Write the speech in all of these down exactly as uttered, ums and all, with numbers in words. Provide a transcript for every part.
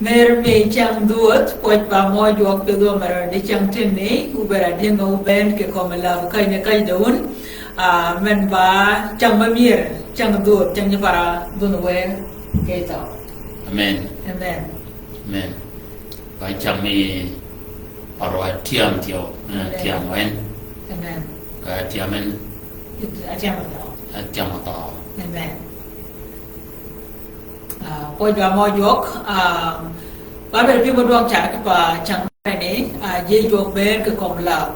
Mer mi cäng dhwödh, pwøj ba mø jwøk pidh wø mer di cäng tïnni, wubed a dïng wubed kì kömi läb kany kany de wun. Ah, men ba cäng me myër, cäng dhwödh, cäng nyi para dhun wë kì thøø. Amen. Amen. Amen. Ba cäng mi para tyam thyew, eh, amen. Tyam wën. Amen. Ka tyam en. Atyam athøø. Atyam athøø. Amen. Ah, pwøj ba mø jwøk, ah, ba bed pyëm dwøng car ki pa cäng mene ni, ah, ji jwøk bed kì kömi läb.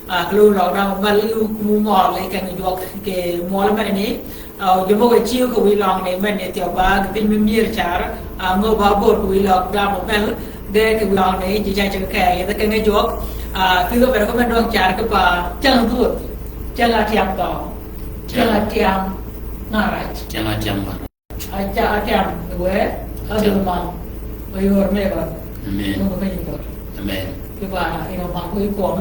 Ah, klø løg da mø bal yï kum mø ley keng jwøk kì møl mene ni, ah, ji mø ka cïu kì wïj løng ni mene ni thyew ba kì piny mi myër car, ah, ngø ba bor kì wïj løg da mø bal, de kì wïj løng ni, ji ca ceg kì yeth keng jwøk, ah, pïdh wø bed kì mø dwøng car ki pa cäng dhwödh, cäng atyam thøø, cäng atyam ngarac. Cäng atyam ngarac. Aca, atyam, wë, atyam. Atyam mal. Wë yor me ba. Amen. Mo ko ni ko. Amen. Ki ba, ino mal ko ikom.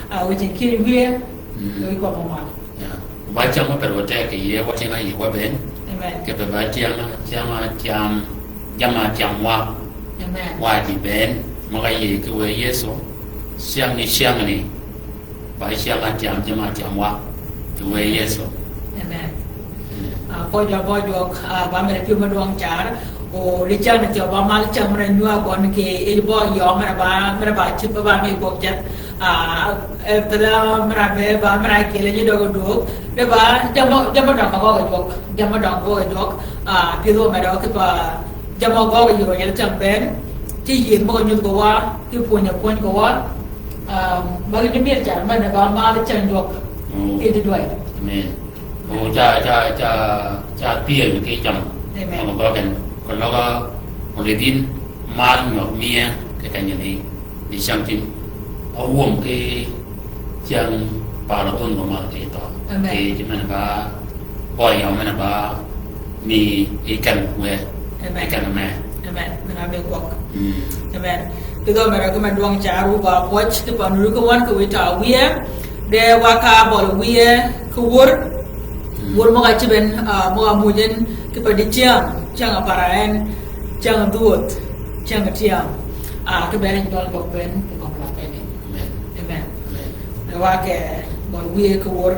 A, wë cin ki wë. Mm. Ko ikom mal. Ya. Ba cäng mø per wø te kì yie wa tyëng a yie wa bënn. Amen. Kì pe ba tyëng, tyëng, tyam, jamm-a tyam wa. Amen. Wa di bënn, mø ka yie kì wë Yëso. Cyäng ni, cyäng ni. Ba cyäng atyam, jamm-a tyam wa. Kì wë Yëso. Amen. Mm. Ah, pwøj ba mø jwøk, ah, ba mer pyëm dwøng car. O, di cäng ni thyew ba mal cäng mø na nywa gøn kì, e bø yø mø na ba, mø na ba cïb ba mi bø jet. Ah, eh, pïdh mø na be ba mø na kele nyi døg dwøg. Be ba, jamm-a, jamm-a døng gø jwøk. Jamm-a døng gø jwøk. Ah, pïdh wø mø døg kì pa, jamm-a gø yø, yel cäng bënn. Ti yïn mø gø nyudh gø wa, ti pwönyi pwönyi gø wa. Ah, ba gïn di myër car, mene ba mal cäng jwøk. Mm. Kì di dwäj. Amen. O ca, ca, ca, ca pyël kì cäng. Amen. Mø gø gen. Keløg, o lïdh yïn, mal nyøg mie, kì keny ni, ni cäng tïn. A wøm kì cäng para dhun gø mal kì thøø. Amen. Kì ji men ba, bø yø men ba, mi i ken wë. Amen. I ken me. Amen. Men a be gwøg. Mm. Amen. Kì dhø mer ki men dwøng car wu ba pwøj, kì pa nuru kì wøn kì wïj ta wïye. De wa ka bøl wïye kì wör. Mm. Wör møg-a cïb en, ah, møg-a muuj en, kì pa di cäng, cäng a para en, cäng dhwödh, cäng tyam. Ah, kì bënn en jwøl bøg bënn, kì bøg la bënn. Amen. Amen. Amen. Wa ke, bøl wïye kì wör.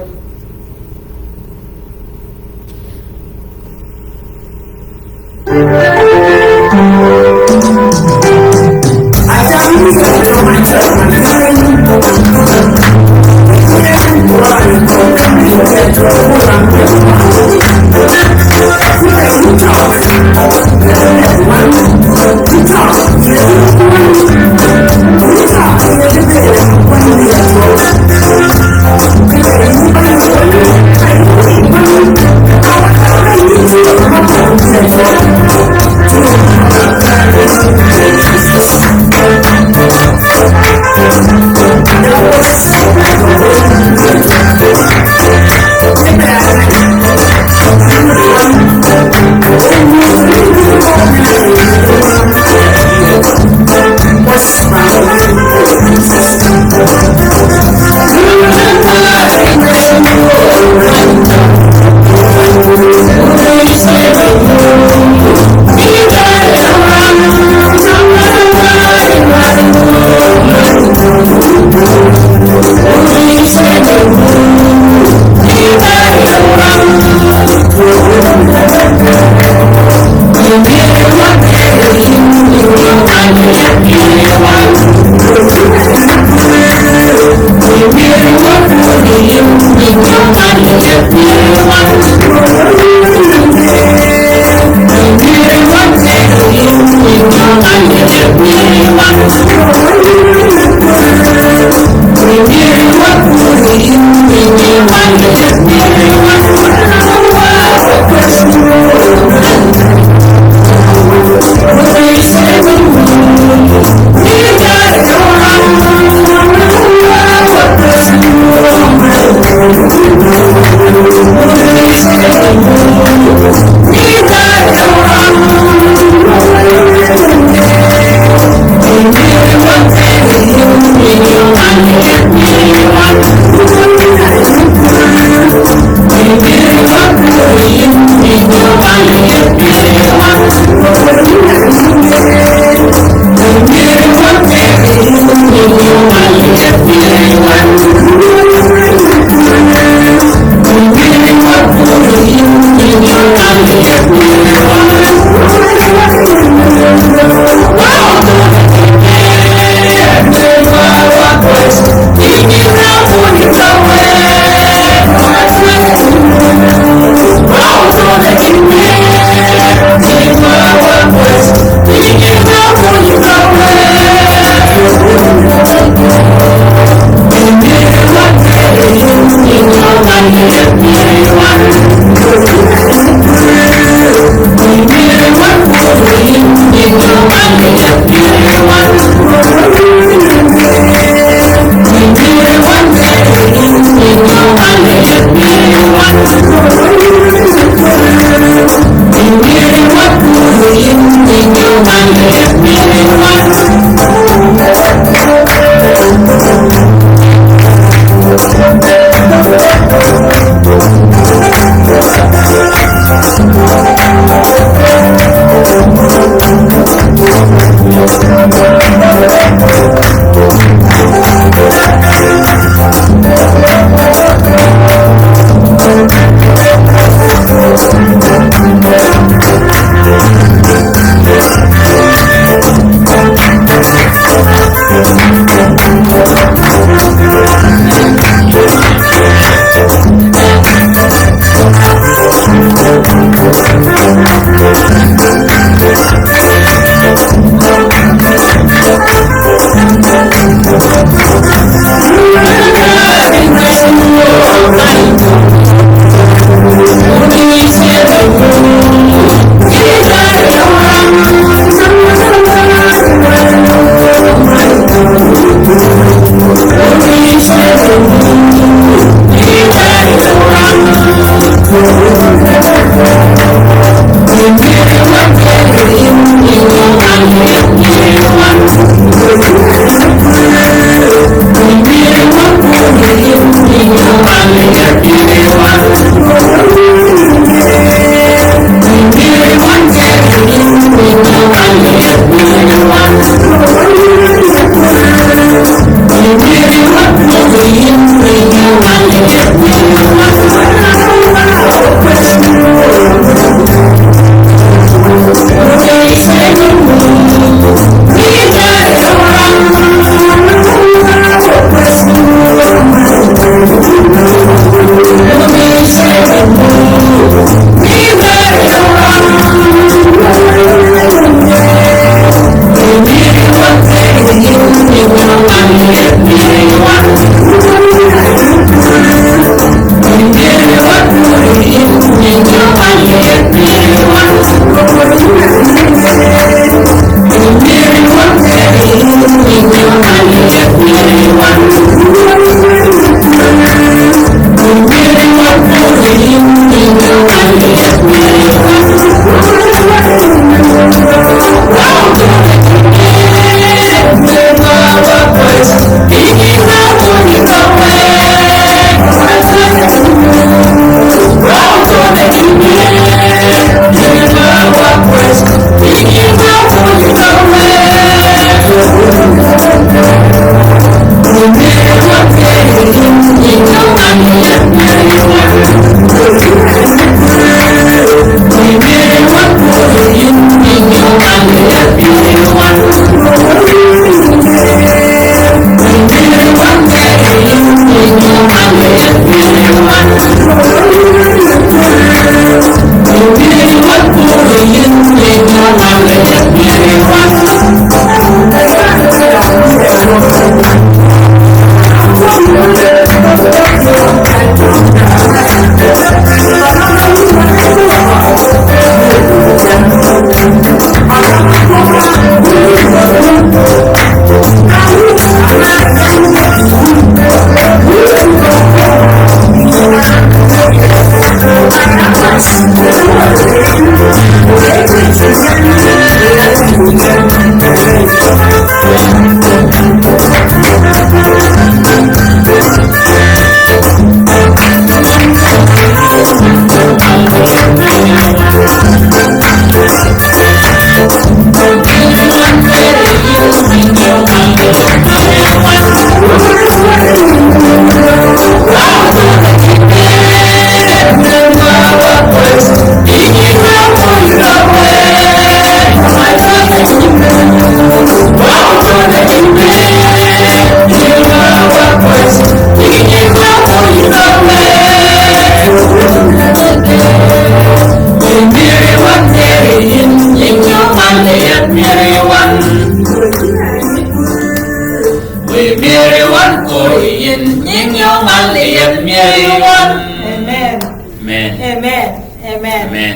Myero wan kor yin, nying yong al yet myero wan. Amen. Amen. Amen. Amen. Amen.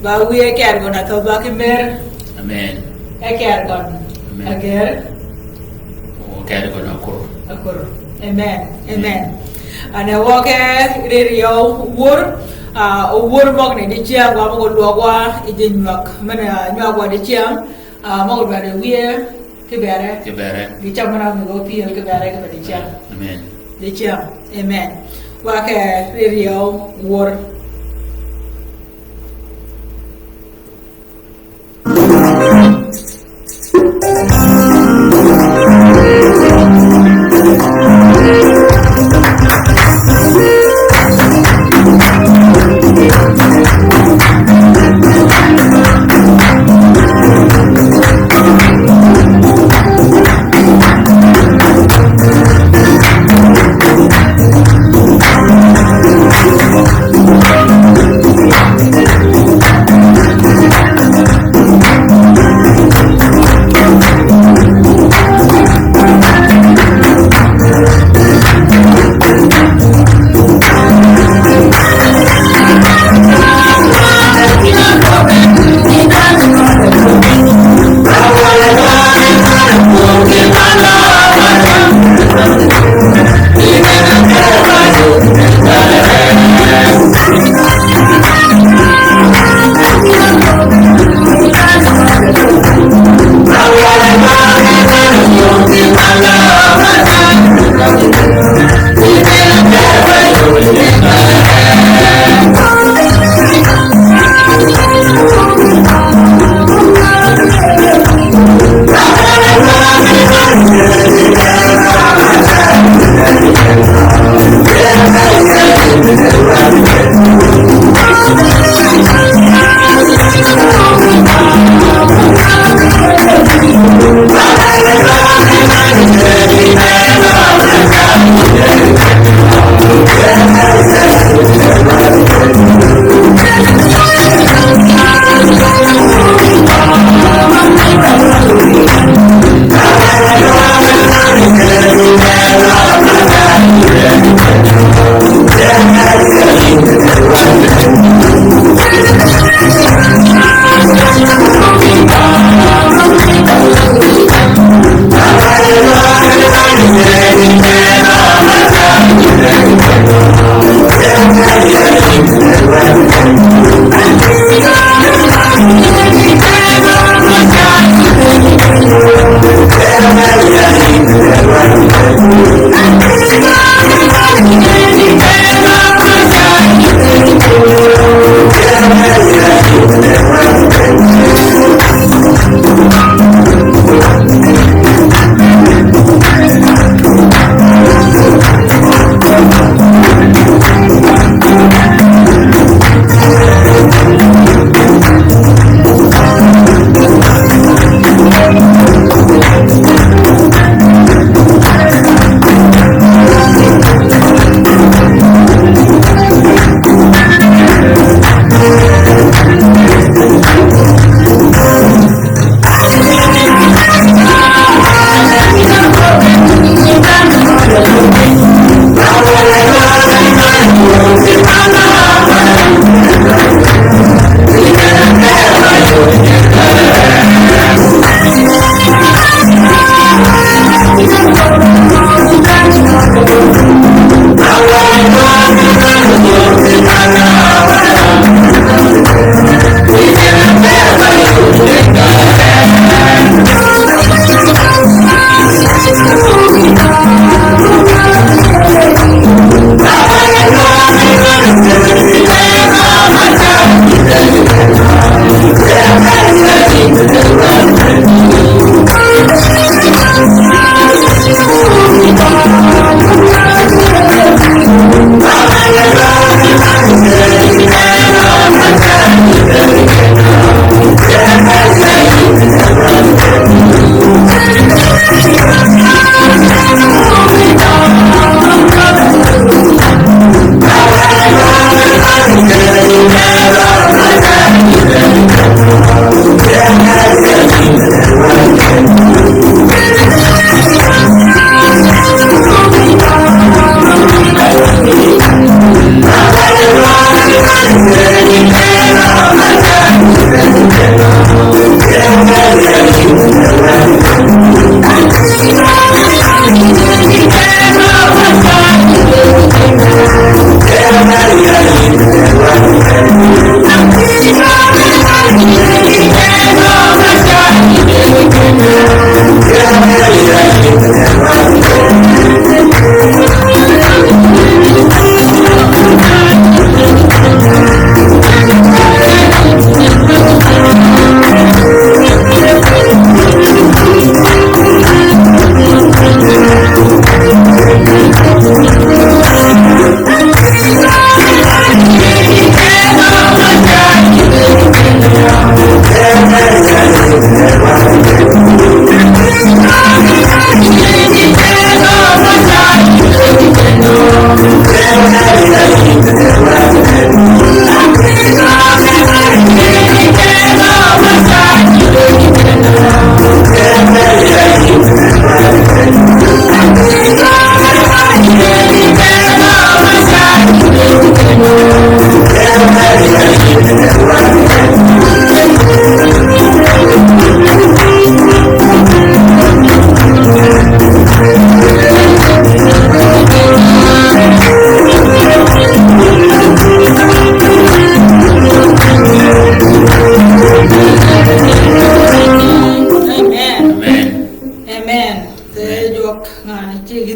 Ba wiye ker gøn a thø ba ki mer. Amen. E ker gøn. Amen. Ager. O ker gøn a kur. A kur. Amen. Amen. Ane wø ke rir yø wur, a, o wur møg ni di chiang wa møg o lwøg wa i di nywag. Men, a, nywag wa di chiang. Ah, møg-a dwaddi wiye, kibere. Kibere. Gi cam mø na mi go pyel kibere kibere di cam. Amen. Di cam. Amen. Wa ke ri ryew wor.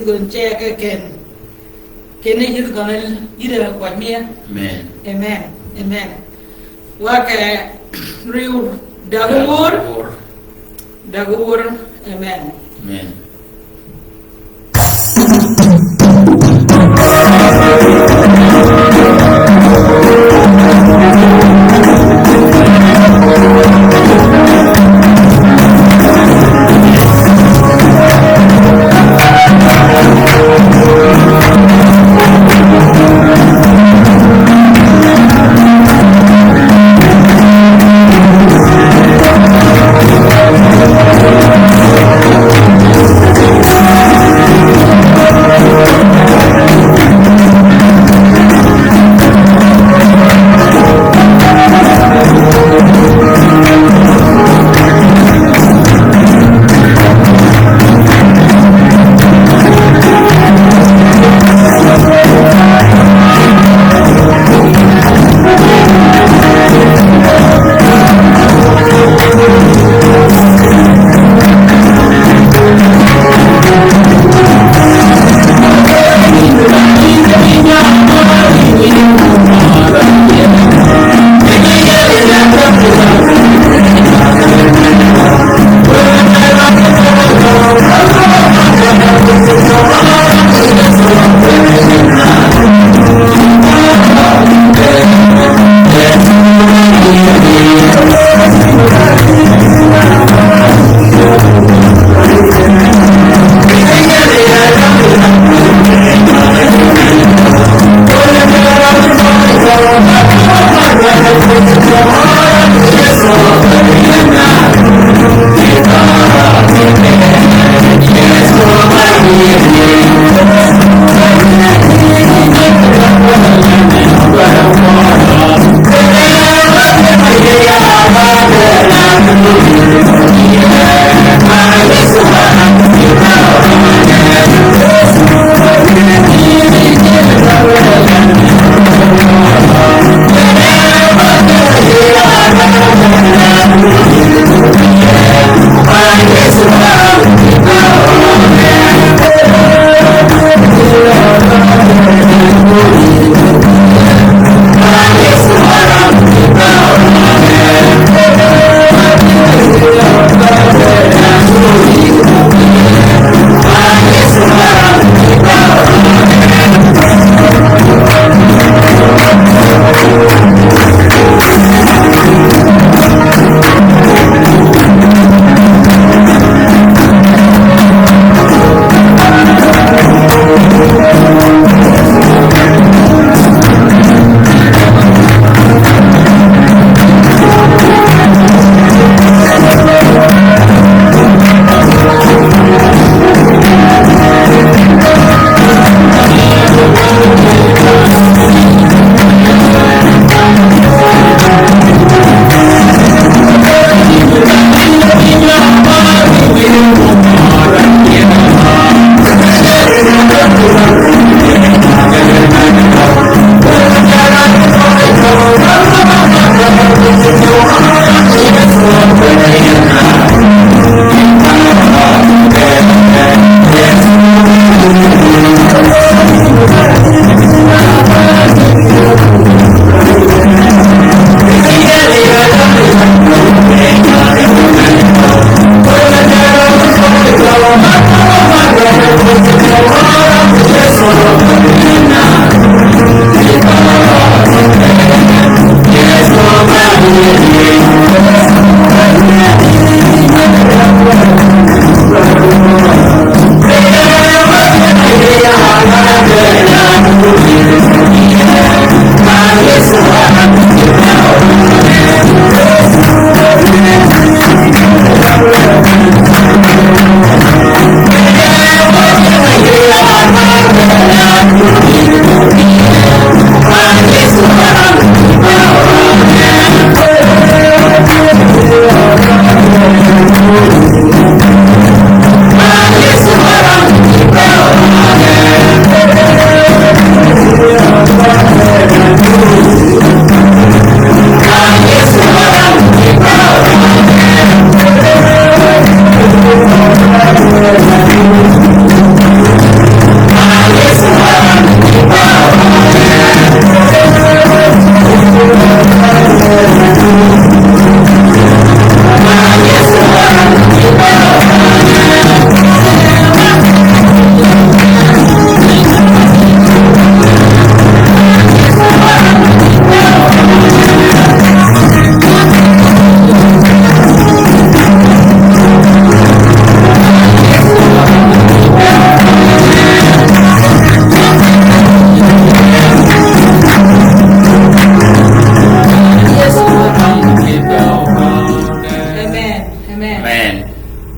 Gøn ce ke ken. Ken e yïdh gøn yïdh e kwany mie. Amen. Amen. Amen. Wa ke riw dagø wur. Dagø wur. Amen. Amen.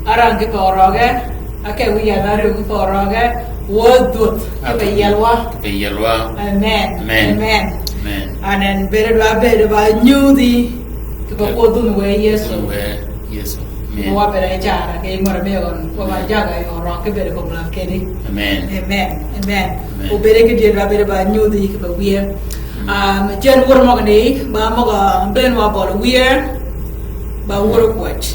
Arang ki pe orøge, ake wiy yath aryew ki pe orøge, wø dhwödh ki pe yielwa. Ki pe yielwa. Amen. Amen. Amen. Amen. Anen bede dwa bede ba nyudhi ki pe kwødhun we Yesu. Kwødhun we Yesu. Amen. Wa bede cara ki mara me on, wa ba jaga yo orøg ki bede ko mla kedi. Amen. Amen. Amen. Amen. O bede ki dye dwa bede ba nyudhi ki pe wiye. Mm. Um, cen wur møg ni, ba møg, uh, ben wa bøl wiye, ba wur kwøj.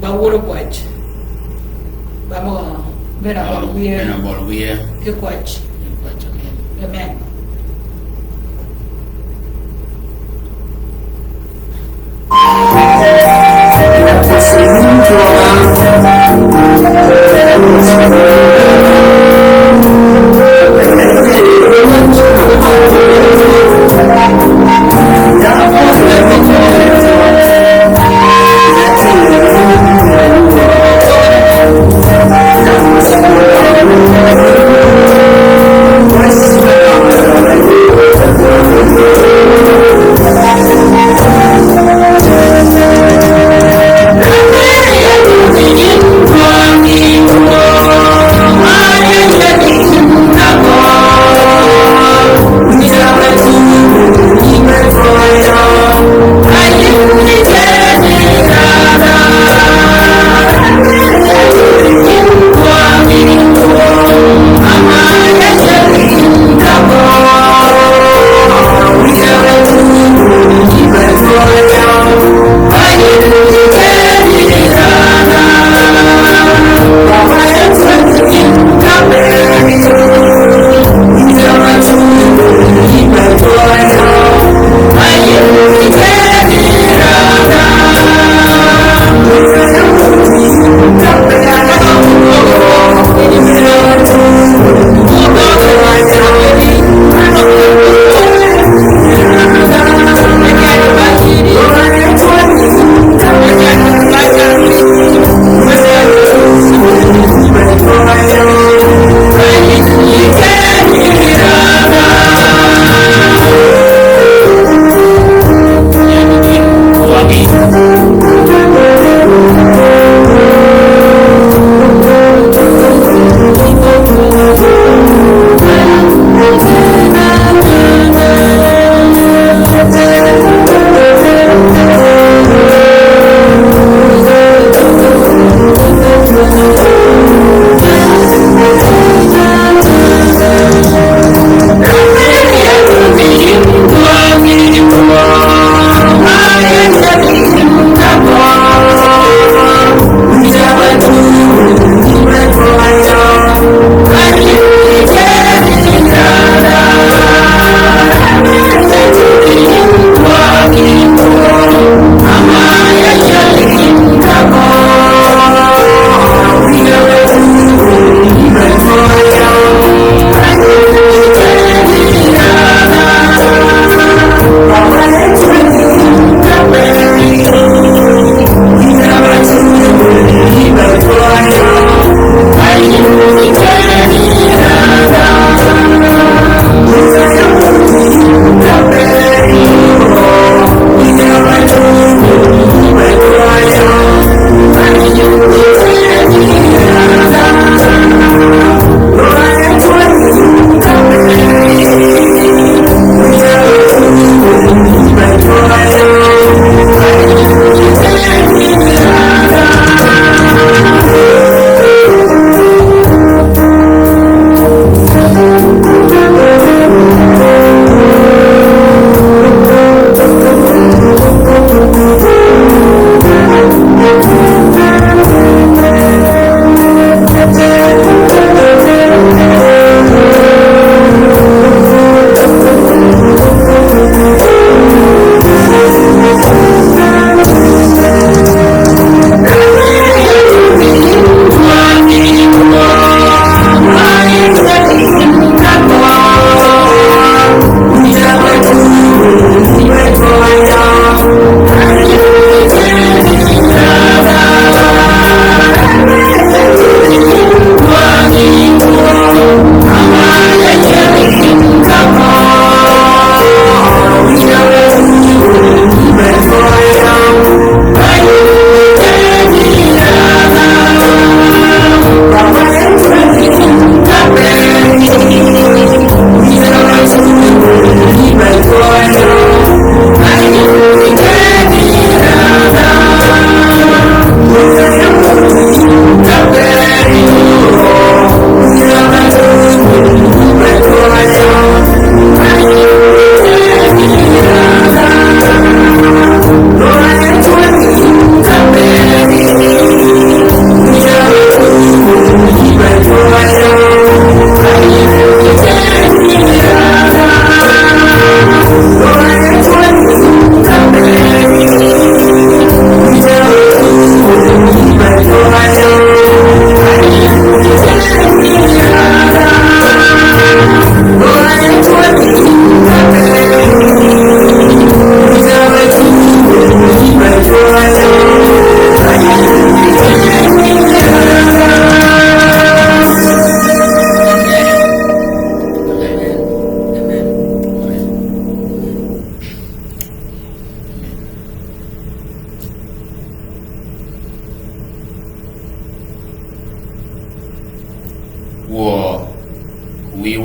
Ba wur kwøj. Ba møg, uh, ben wa bøl wiye. Ben wa bøl wiye. Ki kwøj. Ki kwøj, amen. Amen.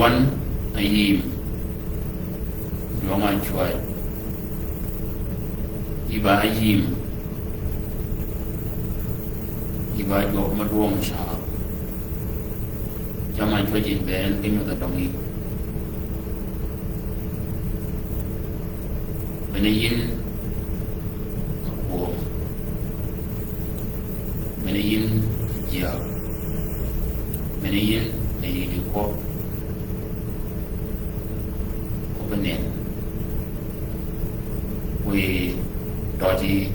Wan ayïm, dwøng-a cwäj. Yï ba ayïm, yï ba jwøk mø dwøng ca. Jamm-a cwäj yïn bënn ki nywødh-a døngi. Mene yïn a kwööm. Mene yïn a jyäg. Mene yïn a yïddi kwøb. Kwøb nen. Wiy døji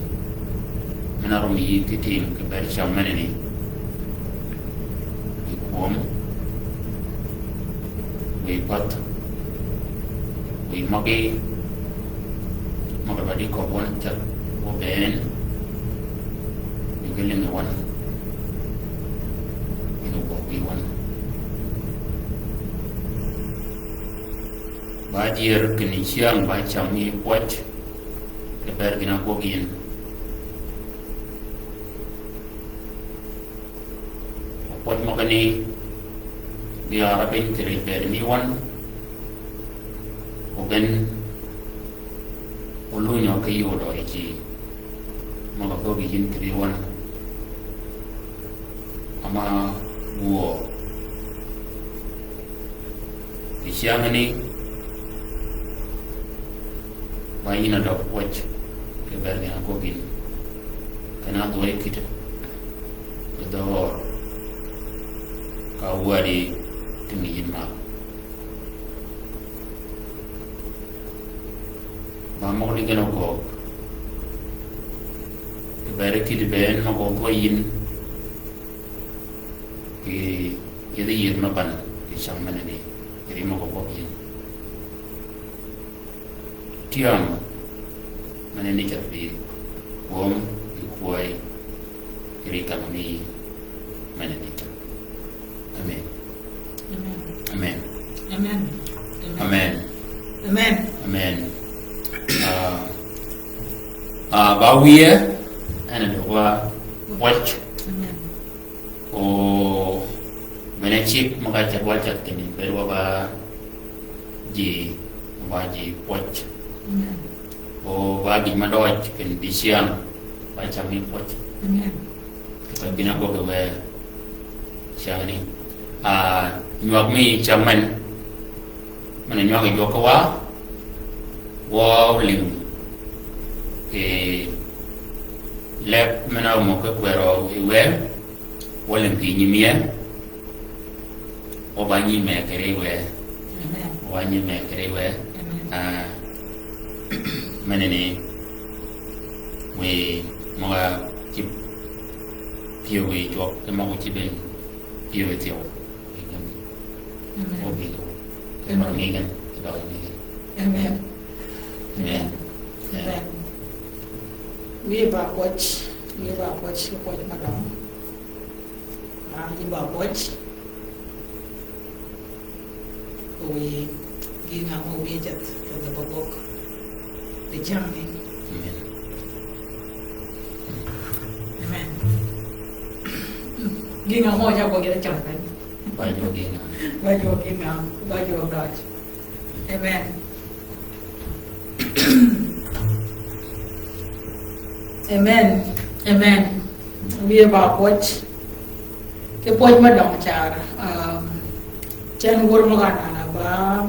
men-a rum yï ki tim kì bër cam meneni. Wiy kwööm, wiy pädh, wiy møgí, møg-a ba di köbbi wan ceg wø bënn, wiy ge lïngi wan, wiy ge gwøg wiy wan. Ba jyër kinni cyäng ba cam yï pwøj, kì bër gïn-a gwøg yïn. Pwøj møgani, bi ara piny kì ri bëëd mi wan, o gen, o lunyø ki yudø yi ji, møg-a köbbi yïn kì ri wan, ama wuö. Kì cyängani, ba yïn a døg pwøj, kì bër gïn-a gwøg yïn, ken-a dhwøy kïddi, kì dhøg ør, ka wädi tïngi yïn mal. Ba møg ni gen ogöög, kì bër kïddi bënn møg-a gwøg yïn, kì yethi yïr me ban, kì cam meneni, kì ri møg-a gwøg yïn. Tyam, meneni ceth bi kwööm, bi kwäy, kì ri kang mi, meneni ceth. Amen. Amen. Amen. Amen. Amen. Amen. Amen. Ah, ah, ba wiye, en a døg wa pwøj. Amen. O, mene cik møg-a ceg wa ceg kinni, bed wa ba ji, ba ji pwøj. Amen. O, ba gïn me døj kinni dicyäng, ba cam mi pwøj. Amen. Kì bïn-a gwøg wë cyängani. Ah, nywag mi cam men, men-a nywag yi jwøk wa, wa olïng kì leb men-a omøg ki kwërø yi wë, wa olïng kì nyimïe, wa ba nyimee kì ri wë. Amen. Wa nyimee kì ri wë. Amen. Ah, meneni, wiy møg-a cïb pyëw yi jwøk, ki møg-a cïb en pyëw yi thyew. Amen. Amen. Amen. Amen. Amen. Amen. Wiye ba pwøj, wiye ba pwøj, pwøj madøng. Ah, wiye ba pwøj. Wiy, gïn-a mø wiye ceth, kì dhøg ogwøg. Bi cam ni. Amen. Amen. Gïn-a mø ya gwøg yie cam ni. Ba jwøk gïn-a. Ba jwøk gïn-a. Ba jwøk døj. Amen. Amen. Amen. Wiye ba pwøj. Kì pwøj me døng car. Um, cen wur møg-a nana ba.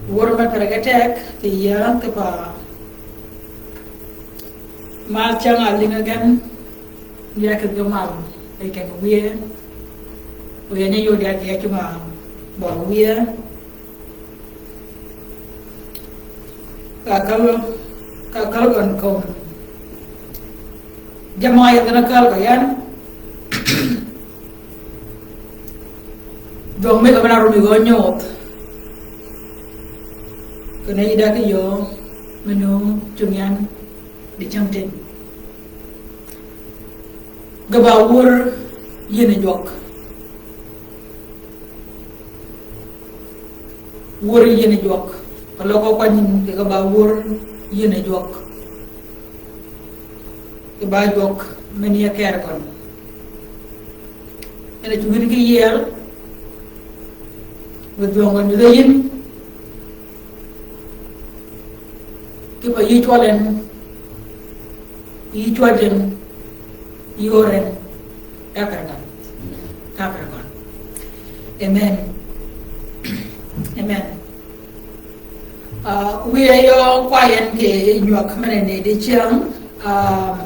Wur me pere ke tek, kì yie, kì pa. Mal ceng a lïngi gen. Ya kì ge mal. E ken wiye. Wiye ni yod ya kì ya cunga. Bor wiye. Ka kal, ka kal gøn kömi. Jamm-a yeth gen a kal gø yan. Dhøng mi gø men-a rumi gø nyodh. Kene yï da ki yöö, men-a cung yan, di cam tin. Ge ba wur yïn jwøk. Wur yïn jwøk. Keløg kwany kì ge ba wur yïn jwøk. Kì ba jwøk men yie ker gøn. En a cugin ki yiel. Wëdhwøng-a nyudhe yïn, kipe yï cwøl en, yï cwøl en, yï ör en, ka ákërø gøn. Ka ákërø gøn. Amen. Amen. Ah, wiya yø kway en kì nywäg menani dicyäng, ah,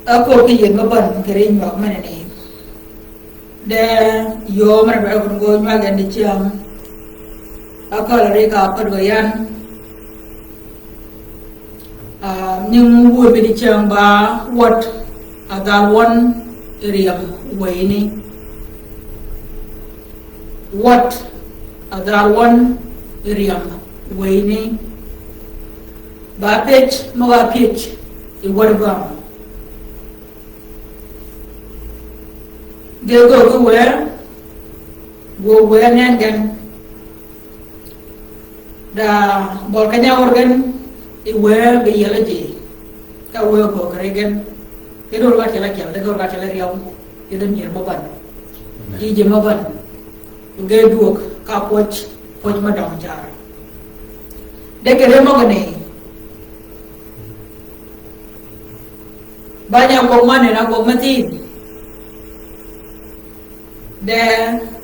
ákööb kì yïn me bän kì ri nywäg menani. De yöö mene bene kun gø nywag en dicyäng. Akøl ri ka pöd gø yan. Ah, nying wuoy mi dicyäng ba, wøt a dhal wøn i ryäm wëyni. Wøt a dhal wøn i ryäm wëyni. Ba pyëj møg-a pyëj i wød gøm. Ge gø ki wë, gwøg wë nen gen. Da bøl keny-a ör gen, i wë bi yiel ji. Ka wë gø kere gen. Ki dor ka tyel akyel, de gø ka tyel aryau. Ki de myër mø bän. Amen. Yi ji mø bän. Ge dwøg ka pwøj, pwøj mø døng car. De kere mø gø ni. Bany-a gwøg mø nen-a gwøg mø thïn. De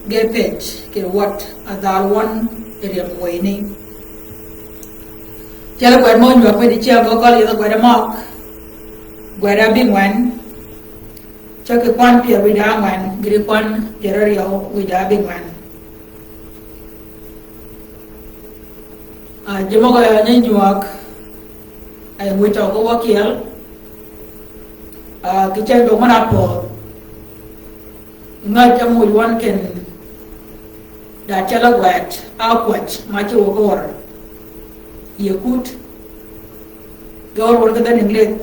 ge pyëj kì wøt a dhal wøn i ryäm wëyni. Cel gwed mø nywäg mi dicyäng gø køl yeth gwed møg. Gwed abïngwen. Ceg kì kwan pyär wïj da ángwen, gïti kwan pyär aryau wïj da abïngwen. Ah, ji møg-a nyi nywäg, ay wïj tø ko wakyel. Ah, kì cen dong møn-a pödh. Ngäj ámuuj wøn ken da tyel-a gwed, a kwäj, ma ci wø gø wør. Yie kut. Gø wør wøn ki dhen English.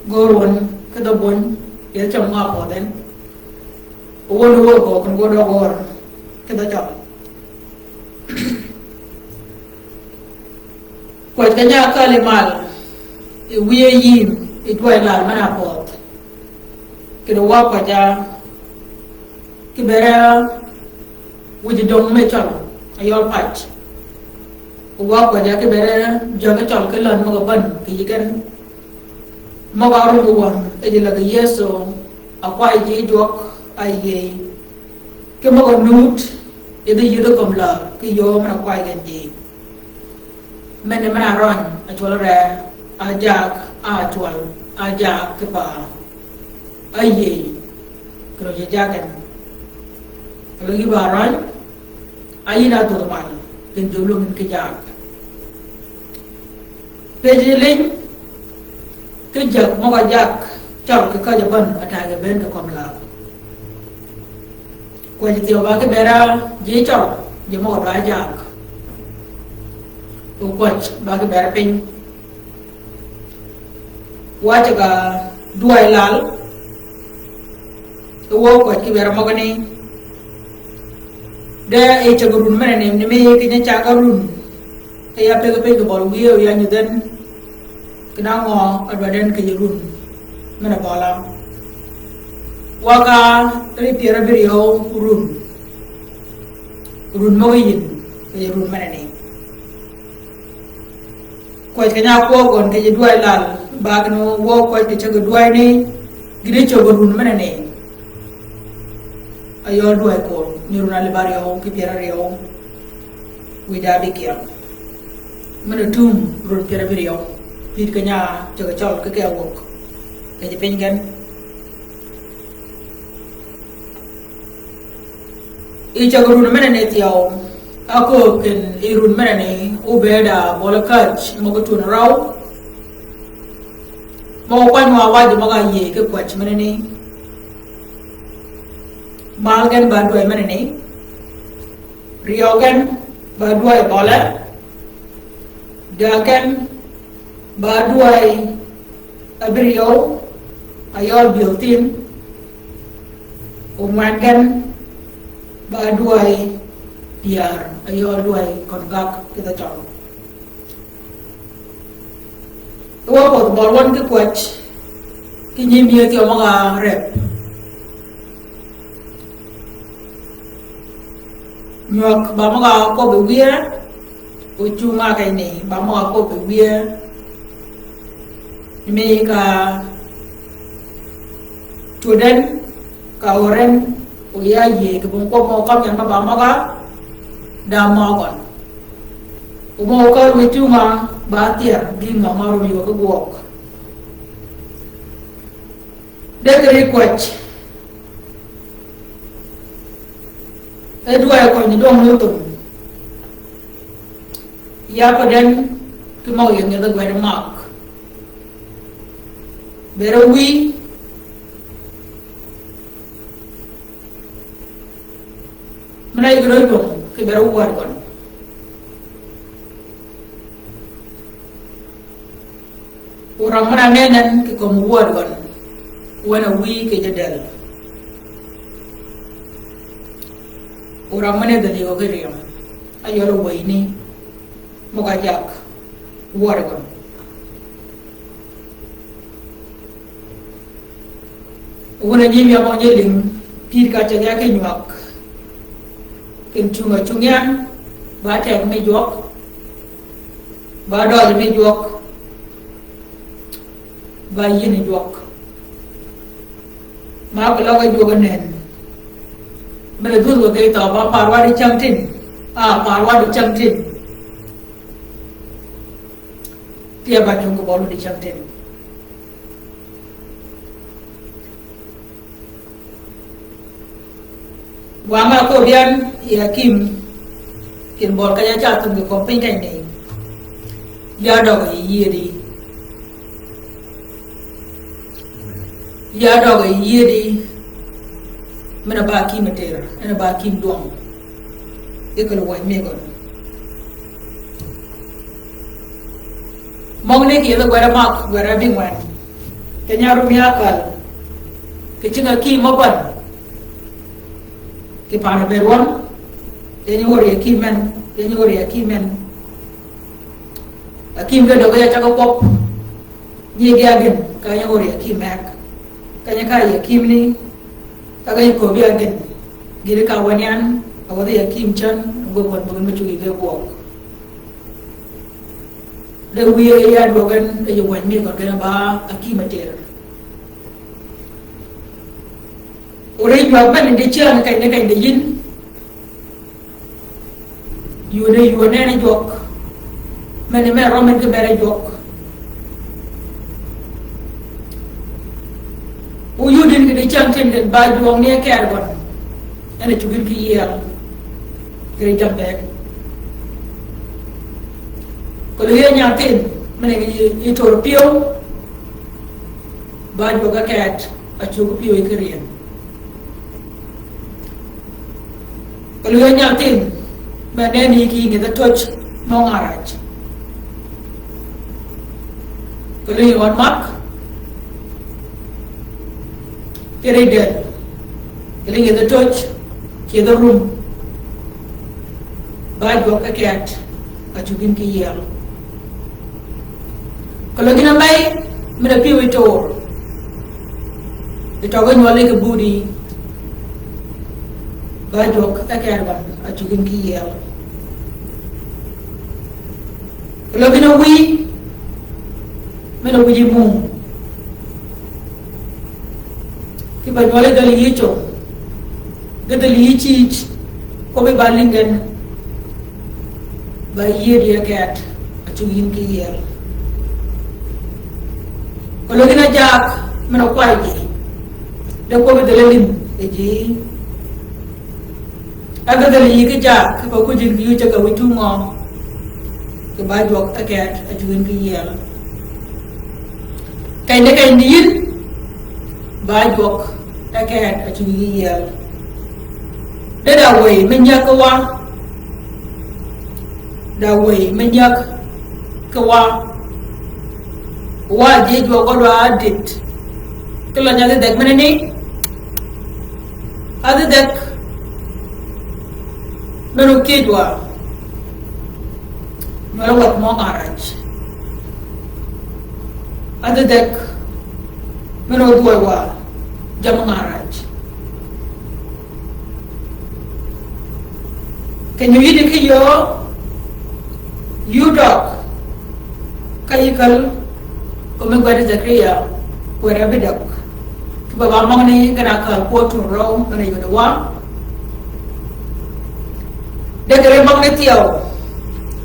Gø wør wøn ki dhen Bony. Yie cam nga pødh en. Wøn wø gø ken gø døg wør. Ki dhen cam. Kwäj keny-a ákääl yi mal, yi wiye yïn, yi dwäy lal men-a pödh. Kiddi wa kwäj-a, kibere wïj döng me cøl, a yøl pac. Wa kwäj-a kibere jøg cøl ki lön møg-a bän kì yï gen. Møg-a rum wøn, e ji läg Yëso, a kway ji jwøk, a yïëy. Ki møg-a nud, yïdhi yïdhi kömi läär, ki yöö men-a kway gen ji. Men-a men-a røny, a cwøl ree, a jak, a cwøl, a jak, ki pa. A yïëy, kì rø ji jak en. Kì lø yï ba røny, a yïn a dhudh mal, ken jø lwøng en ki jak. Pyëj yi liny, ki jak møg-a jak, cøl ki käjj-a bän, a tag-a bënn kì kömi läär. Kwäj thyew ba kibera ji cøl, ji møg-a ba jak. O kwäj ba kibera piny. Wa ceg-a dwäy lal, Ki wøw kwäj kibera møgø ni. De yi cäg run men-a ni, ni mi ki nyi cag run. Ki ya pëggi piny kì bøli wiye, ya nyudh en. Kì nangø a dwaddi en kì yij run men-a bøla. Wa ka ri pyär abïryew run. Run møgø yïn, kì yij run men-a ni. Kwäj keny-a kwøb gøn kì ji dwäy lal, ba kinni wøw kwäj kì cägi dwäy ni, gïti cöggi run men-a ni. A yøl dwäy kor, ni run alib aryew, kì pyär aryew. Wïj da bïkyel. Men-a tum run pyär abïryew. Pït keny-a cägi cøl kì ke awøg. Kì ji piny gen. Yi cägi run men-a ni thyew, a kööb ken yi run men-a ni, óbëëd a bøli käj, møg-a tun røw. Møg-a kwany wa wajji møg-a yïëy ki kwäj men-a ni. Mal gen ba dwäy men-a ni. Ryew gen ba dwäy bøle. Däg gen ba dwäy abïryew, a yøl byöl thïn, o ngwen gen ba dwäy pyär, a yøl dwäy køn gak kidhi cøl. Wa pödh bøl wøn ki kwäj, ki nyi mi thyew møg-a rep. Nywäg ba møg-a kwøbbi wiye, ocung-a keny ni ba møg-a kwøbbi wiye. Mi ka twöd en, ka ör en, o ya yie kì bong kwøb mø kam yan ba ba møg-a, da møg-a gøn. O mø ka wiy tung-a, ba thyär, gïn ngø ma rum yöö ki gwøg. De kì ri kwäj. E dwaay køny dwøng ni othum. Ya pa den ki møg-a ying nyi dhø gwed mak. Bere wiy. Mena yïg rø dwøng ki bere wär gøn. Orang møn-a nenni ki kömi wär gøn, wen-a wiy kì jadel. Orang møn-a dhäli gø ki ryem, a yøl wëyni, møg-a jak wär gøn. Wun-a nyi mi a mø nyi ling, pïr ka ceg ya ki nywäg. Kin cung-a cung yan, ba teg mi jwøk, ba døøj mi jwøk, ba yïn jwøk. Ma ki løg-a jwøk nen. Mene dhudh wa ki thøø ba par wa di chang tin. A par wa di chang tin. Ti a ba cung ki bøl di chang tin. Wa ma ko byan ya kim, kin bøl ka ya cha tum ki kom piny keny ni. Ya døg yi yie di. Ya døg yi yie di. Mena ba kim a ter, mena ba kim dwøng. Ikal wany mi gøn. Møgani kì yedhi gwed-a mak, gwed-a bï ngwen. Keny-a rum ya kal. Kì cing-a kim mø bän. Kì pan-a be rwøn. Keny-a wør ya kim men, keny-a wør ya kim men. Akim ge døg ya cag-a kwøb. Nyi ge agen, keny-a wør ya kim meg. Keny-a ka ya kim ni. Ka ge ko bi agen. Gïri ka wani an, a wadhi ya kim chan, go wan bugin ma chugi ge gwøg. De wiye ya dwøg en, e yi wany mi gøn gen ba, a kim a ter. Ore jwag ben de chan keny de keny de yin. Yune, yune ni jwøk. Mene me rømmen ki mere jwøk. O yudin ki di chang tin din ba jwøng ni e ker gøn. En a chugin ki yiel. Kiri jambek. Kolo ye nyatin. Mene ki yi tor piew. Ba jwøk a ket. A chug piew i ki rien. Ka lwïy nyathïn, me nenni ki ngeth töc mø ngaraj. Ka lwïy ngøn mak, kiri del. Ka lwïy ngeth töc, kidhi rum. Ba jwøk ka ket, a chugin ki yiel. Ka lwïy gïn a mey, mene piew i tor. I tøg-a nywøl ki budi. Ba jwøk e ker gøn, a chugin ki yiel. Løg gïn a wiy, men a wiy mum. Ki ba nywøl dhäli yï cong. Ge dhäli yï cïj, ko bi ba lingen. Ba yïe di a ket, a chugin ki yiel. Ko løg gïn a jak, men a kway ji. De ko bi dhäli lim, e ji. A ge dhäli yï ki jak, ki ba kujin ki yï ceg a wiy tungø. Ki ba jwøk a ket, a chugin ki yiel. Keny de keny di yïn, ba jwøk a ket, a chugin ki yiel. De da wëy, me nyäg ki wa. Da wëy, me nyäg ki wa. Wa ji jwøk gø dwa adit. Ki løny a dhidhek mene ni. Adhidhek. Men o kiej wa. Nywøl wäth mø ngaraj. Adhidhek. Men o dhwøy wa. Jamø ngaraj. Keny-a yïddi ki yöö, yï døg ka yï käl, kome gwed Zakaria, gwed abïdøg. Kì ba ba møgani gen-a kääl kwø tun røw, men-a yod wa. De kere møgani thyew,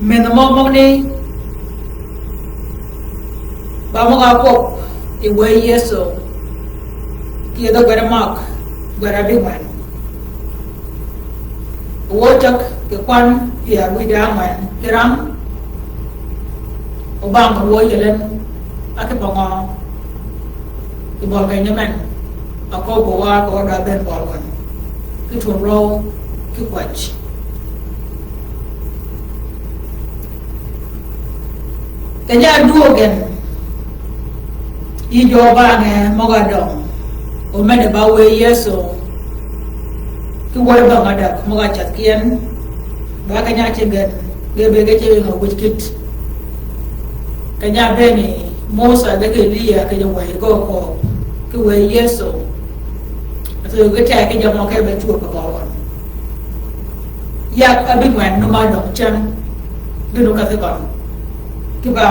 men-a møg møgani, ba møg-a kwøb, yi wëy Yëso, kì yeth gwed Mak, gwed abïngwen. Owø ceg kì kwan pyär wïdá ángwen ki ram. Obang owø yelen, a kì bøngø, yi bøl keny ni men, a köbbi wa kì wa dwa bënn bøl gøn. Ki tun røw, ki kwäj. Keny-a dwöög gen, yi jø bangø møg-a døng, omedde ba wëy Yëso, ki wøde bang adäg møg-a ceth ki en, ba keny-a ceg gen, ge be ge ceg gen wïj kït. Keny-a bënni Mosà ge ki Eliya kì jø wëy gø kööb, ki wëy Yëso, a thyew ge teg ki jø mø ke be cwöb kì bøl gøn. Yag abïngwen nu ma døng cen, gïn-a kädhi gøn. Kì ba,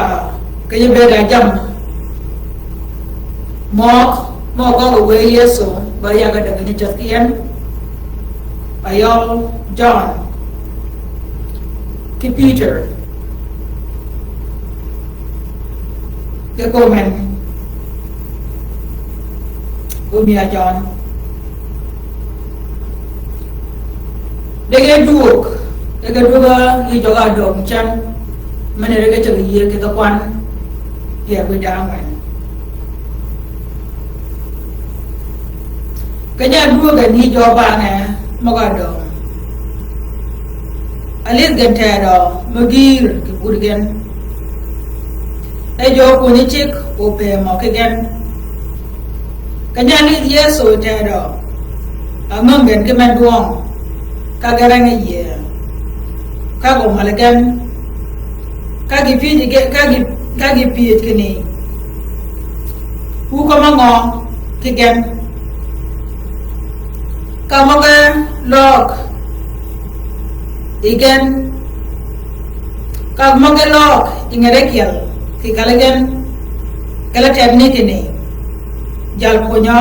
keny-a bëëd a jammì. Møg, møg gø wëy Yëso, ba yag adäg ni ceth ki en. Ayøl Jøn, kì Pïtør. Kì komen, omiya Jøn. De ge dwöög, de ge dwöög yi jøg-a døng cen, men-a de ge ceg yïëy kì kwan, pyär wïdá ángwen. Keny-a dwöög gen yi jø bangø møg-a døng. Alidh gen tedø, mø gïïr kì bud gen. E jø pwönyi ceg opëmø ki gen. Keny-a lidh Yëso tedø, a møng gen ki men dwøng, ka ge reng-a yïëy, ka gø møl gen, ka gï pyëj gen, ka gï, ka gï pyëj kinni, wu kømmi ngø ki gen? Ka møge løg yi gen, ka møge løg yi ngede kyel, kì kali gen, kali tedni kinni, Jalpwönyø,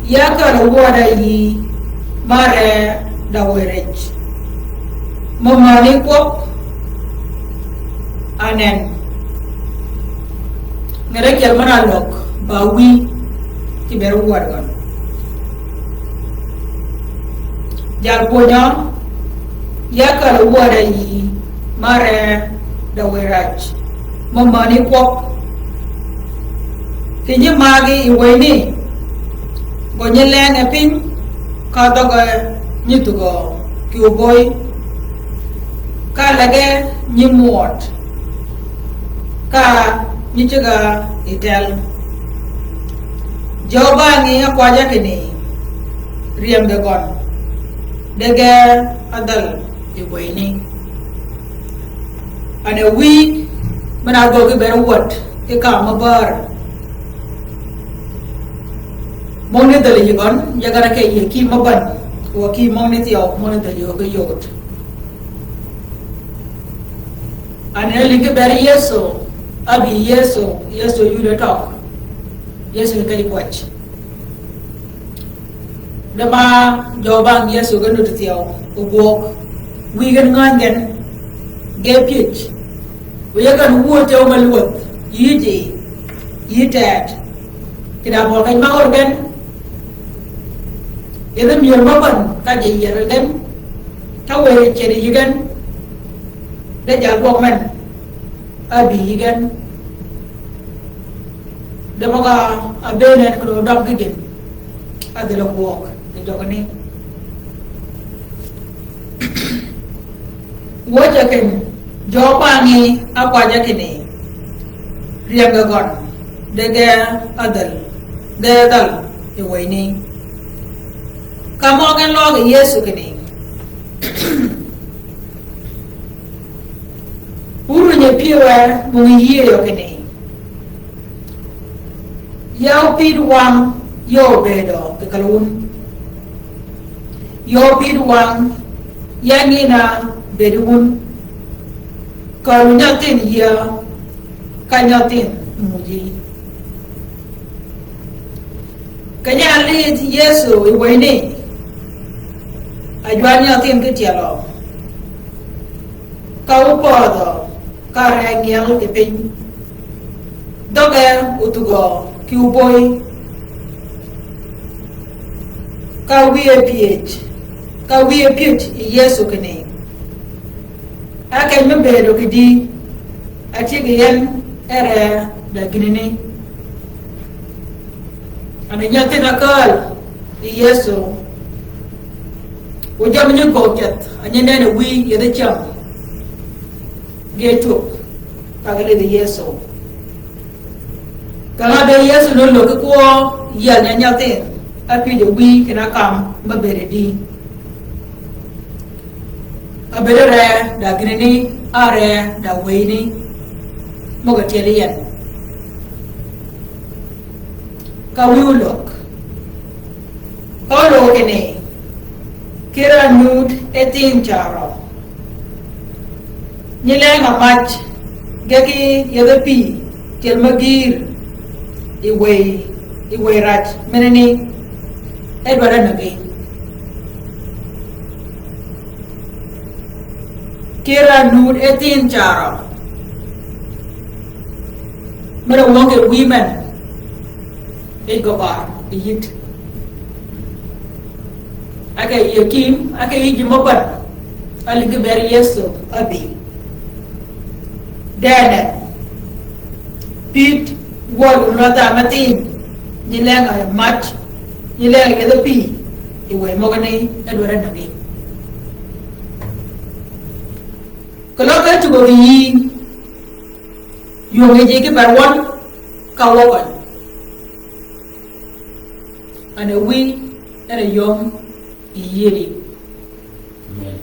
ya kääl-a wøda yï, ma re da wërij, mø männi kwøb, anen. Ngede kyel men-a løg, ba wïy, kì bëëd wød gøn. Jalpwönyø, ya kääl-a wøda yï, ma re da wërij, mø männi kwøb. Kì nyi magi yi wëyni, gø nyi lenge piny, ka dhøge nyi thugø kì oböy, ka lege nyi mwød, ka nyi ceg-a yi tel. Jø bangø ákwajja kinni, ryem ge gøn, de ge adhäl yi wëyni. Ane wïy, men-a gøggi bëëd wød, ki kam mø bär. Møgani dhäli yï gøn, ya gøn-a ke yï ki mø bän, wa ki møgani thyew, møgani dhäli yï gø ki yod. Ane lïngi bëëd Yëso, ábï Yëso, Yëso yud e tøg, Yëso kì keny kwäj. De ma jø bang Yëso ge nuti thyew, ogwøg, wïy gen ngäny gen, ge pyëj. Wiy gen wuö thyew me lwäth, yï ji, yï tæt. Kì da bøl keny ma ör gen, yeth myël mø bän ka ji yier gen, ta wëri cedi yï gen, de jal gwøg men, ábï yï gen. De møg-a ábëën en kì døøg døg gïn. Adhil ogwøg, kì jøgani. Wøj-a kinni, jø bangø ákwajja kinni, ryem ge gøn, de ge adhil, ge dhäl yi wëyni. Ka mø gen løg yi Yëso kinni, wurwinye pyëwe mø ngi yïëyø kinni, ya opïd wang, ya obëëdø kì kal wun. Ya opïd wang, Ya ngina bedi wun, ka wu nyathin yia, ka nyathin muji. Keny-a álidh Yëso yi wëyni, ajwar nyathin ki tyelø, ka wu pödhø, ka ree ngyel ki piny. Dhøge othugø ki oboi. Ka wiye pyëj, ka wiye pyëj yi Yëso kinni, a keny me bëëdø kidi, atye ki en e ree da ginini. Ani nyathin akääl yi Yëso. Wu jammì nyi kööb ceth, a nyi nenni wïy yethi cam. Ge cwöb, ka ge lidhi Yëso. Ka nga be Yëso nolöggi kwø, yal nya nyathin, a pyëjø wïy kinni akam me bëëd di. Abëëd ree da ginini, a ree da wëyni, møg-a tyeli yi en. Ka wïy olög. Ka olög kinni, kir-a nud e thin carø, nyi leng-a mac, ge ki yedhe pï, tyel me gïïr, yi wëy, yi wëy rac, meneni, e dwaddi nëggi. Kir-a nud e thin carø. Mere wøng ki women. Yij gø bar, yij. Ake yij kïm, ake yij ji mø bän. Alidhi ber Yëso, abi. Dene. Pït, wøl, wu nwadh-a mathin. Nyi leng-a mac. Nyi leng-a yedhe pï. Yi wëy møgani, e dwaddi nëggi. Keløg ke tugø ki yïí, ywöng yij ki per wøn ka wø køny. Ani wïy en a yöm yi yïëdi. Amen.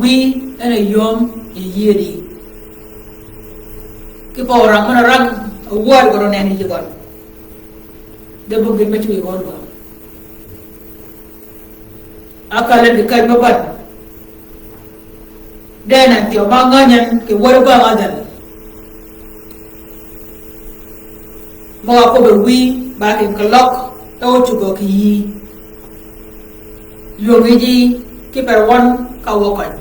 Wïy en a yöm yi yïëdi. Ki pa orang men orang, a wär gø ro nenni yï gøn. De buggi me cwi gøn gø. Akal en kì käj me bän. De en thyew ma ngäny en kì wär bang adhal. Møg-a kwøbbi wïy ba kinni keløg e ócugø kì yïí. Ywöng yij ki per wøn ka wø køny.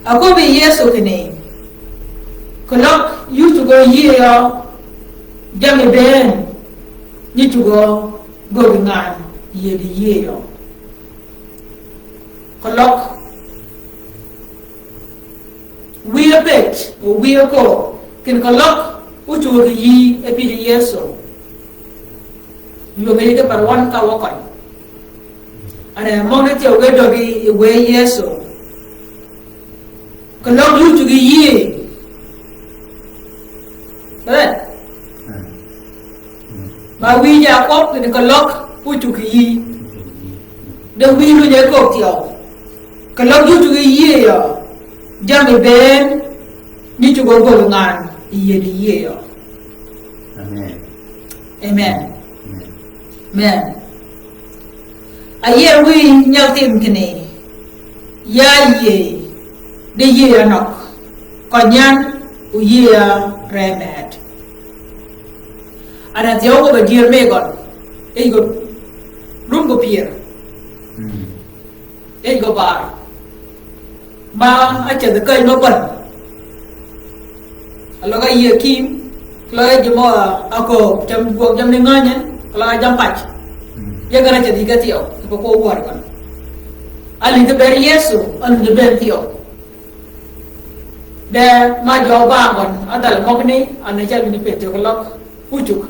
Aköbbi Yëso kinni, keløg yï ócugø yïëyø, jammì bënn, nyi cugø göggi ngan yïëdi yïëyø. Keløg wïye pëj, o wïye kööb, kinni keløg ócugø kì yïí e pyëj Yëso. Ywöng yij ki per wøn ka wø køny. Ani møgani thyew ge døggi yi wëy Yëso. Keløg ócugø kì yïí. Beret. Ma wïy ja kwøb kinni keløg ócugø kì yïí. De wïy lunyi e kööb thyew. Keløg ócugø kì yïëyø. Jammì bënn, nyi cugø göggi ngan yïëdi yïëyø. Amen. Amen. Amen. Amen. Ayer wïy nyathin kinni, ya yïëy, di yïëy anøg, køny yan, o yïëy a ree mët. Ani thyew gø ba dyër me gøn, yij gø, rum gø pyër. Mm. Yij gø bar. Ma ácedh käj mø bän. Aløg áyïe kïm, keløg ájimø ákööb, cam gwøg jamni ngänyen, keløg ájam pac. Mm. Ye gän ácedh yï ge thyew, kì pa kwøb wär gøn. Alidhi ber Yëso, alidhi bënn thyew. De ma jø ba gøn, adhal møgani, ani cel ni pëth thyew keløg, ócug.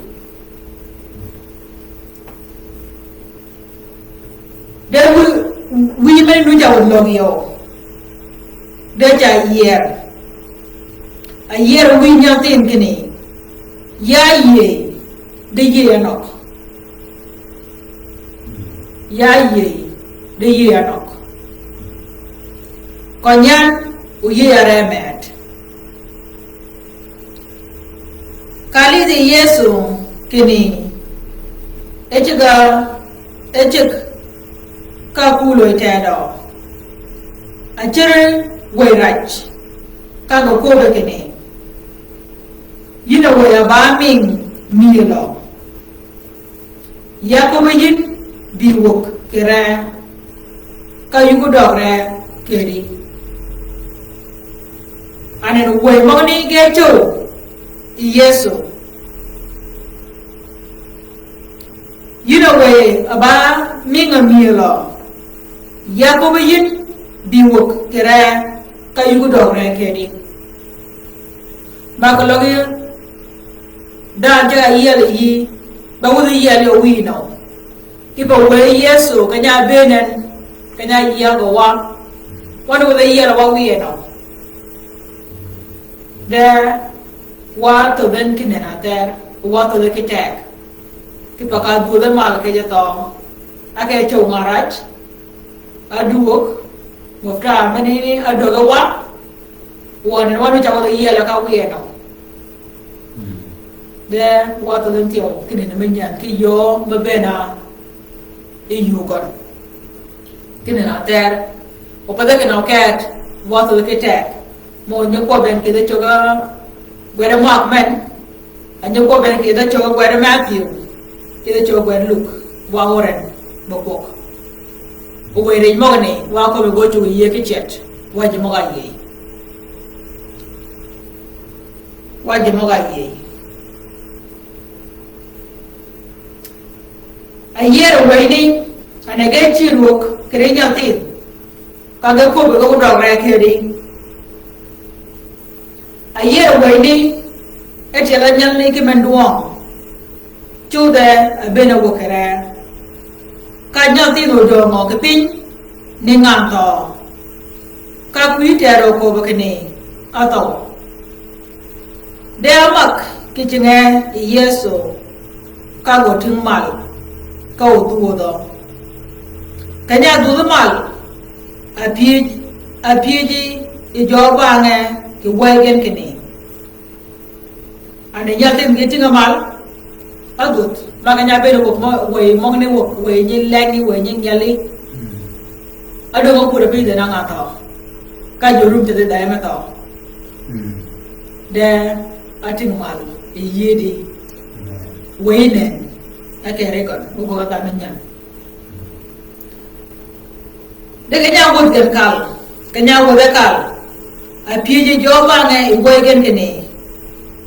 De wï, wïy me nuj a wun løg yø. De ca yier. Ayier wïy nyathin kinni. Ya yïëy, de yïëy anøg. Ya yïëy, de yïëy anøg. Køny yan, o yïëy a ree mët. Ka lidhi Yëso kinni, e ceg-a, e ceg, ka kulø yi tedø. Acere wëy rac, ka gø köbbe kinni, yïn a wëy a ba mïng myëlø. Ya köbbi yïn bï wäg kì ree, ka yï gudøg ree kedi. Anen wëy møgani ge cöw yi Yëso. Yïn a wëy a ba mïng a myëlø. Ya köbbi yïn bï wäg kì ree, ka yï gudøg ree kedi. Ba keløg yï, dhanhø ceg-a yiel yi, ba wudhi yiel yi wiy nø. Kipe wëy Yëso, keny-a bënn en, keny-a yiel gø wa. Wan wudhi yiel wa wiye nø. De wa thödh en kinni na thër, wa thödhe ki teg. Kipe ka dhwödhe mal kì jø thøø. Ake cöw ngarac. Adwög, mø ta meni ni adwög wa, wøn en wan mi cagø dhi yiel ka wiye nø. De wa thødh en thyew, kinni ni me nyan, ki yöö me bënn-a yi yuu gøn. Kinni na thër, o pa dhø kinni o ket, wa thødh ki teg. Mø nyi kwøb en kì dhø cögg-a gwed Mark men, a nyi kwøb en kì dhø cögg-a gwed Matthew, kì dhø cögg-a gwed Luk, wa wøren, bø kwøg. O wëy rij møgani, wa köbbi gø cuggi yïëy ki cet, wa ji møg-a yïëy. Wa ji møg-a yïëy. Ayier wëyni, an e ge cïr wøg, kì ri nyathïn. Ka ge köbbi ge gudøg ree kedi. Ayier wëyni, e tyel anyalni ki men dwøng. Cudhe abënn-a wäg kì ree. Ka nyathïn odöngø kì piny, ni ngan thøø. Ka kwï tero köbbi kinni, athøw. De amak ki cinge yi Yëso, ka gø ting mal, ka odhwödhø. Keny-a dhwödhi mal, apyëj, apyëji yi jø bangø kì wëy gen kinni. An e nyalthin ki ting-a mal, adhwödh, ma keny-a bënn wøg mø, wëy møgani wøg, wëy nyi leng ni, wëy nyi nyali. Adöngø kure piny dhene nga thøø. Ka jø rum te dhedhe me thøø. De ating mal yi yïëdi. Wëy nen, a kere gøn, u gø ka dhanhø nyan. De keny-a wädhi gen kal, keny-a wädhi kal. Apyëj yi jø bangø yi wëy gen kinni.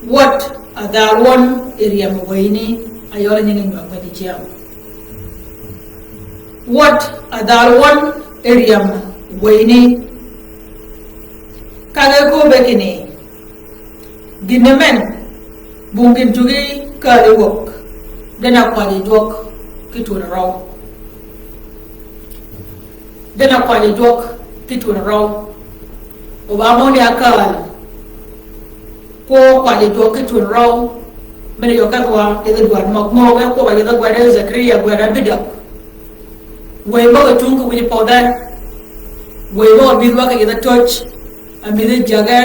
Wøt a dhal wøn yi ryem wëyni, a yøl nyingi nywag me ji cyäng. Wøt a dhal wøn yi ryem wëyni. Ka ge köbbe kinni. Gïn-a men, bung gïn cuggi kääl yi wäg, den a kwany yi jwøk ki twön røw. Den a kwany yi jwøk ki twön røw. O ba møgani a kääl, ko kwany yi jwøk ki twön røw, men yø kedhwa, yedhi dwan møg møg, e kwøb-a yedhi gwed Zekaria, gwed Abidøg. Wëy møg-a tung kì wïj pödhe. Wëy møg-a mïdh wa kì yedhi töj. Amïdhi jagge,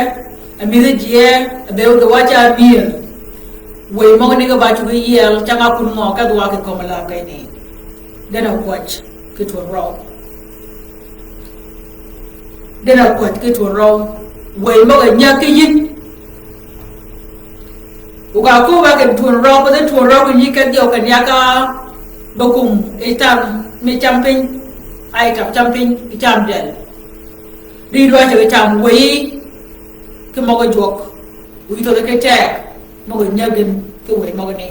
amïdhi jie, a be wudhi wac-a amïel. Wëy møgani ge ba cuggi yiel, cang-a kun ngø kedhwa kì kömi lab keny ni. Den a kwäj ki twön røw. Den a kwäj ki twön røw. Wëy møg-a nyäg ki yïn. Wuga köbba ken twön røw, bede twön røw ki nyi kedhi o ken yaka bekum i tam mi cam piny, a i tam cam piny, i cam del. Di dwa ceg cam wëyi ki møg-a jwøk, wïj thødhi ki teg, møg-a nyäg gen ki wëy møgani.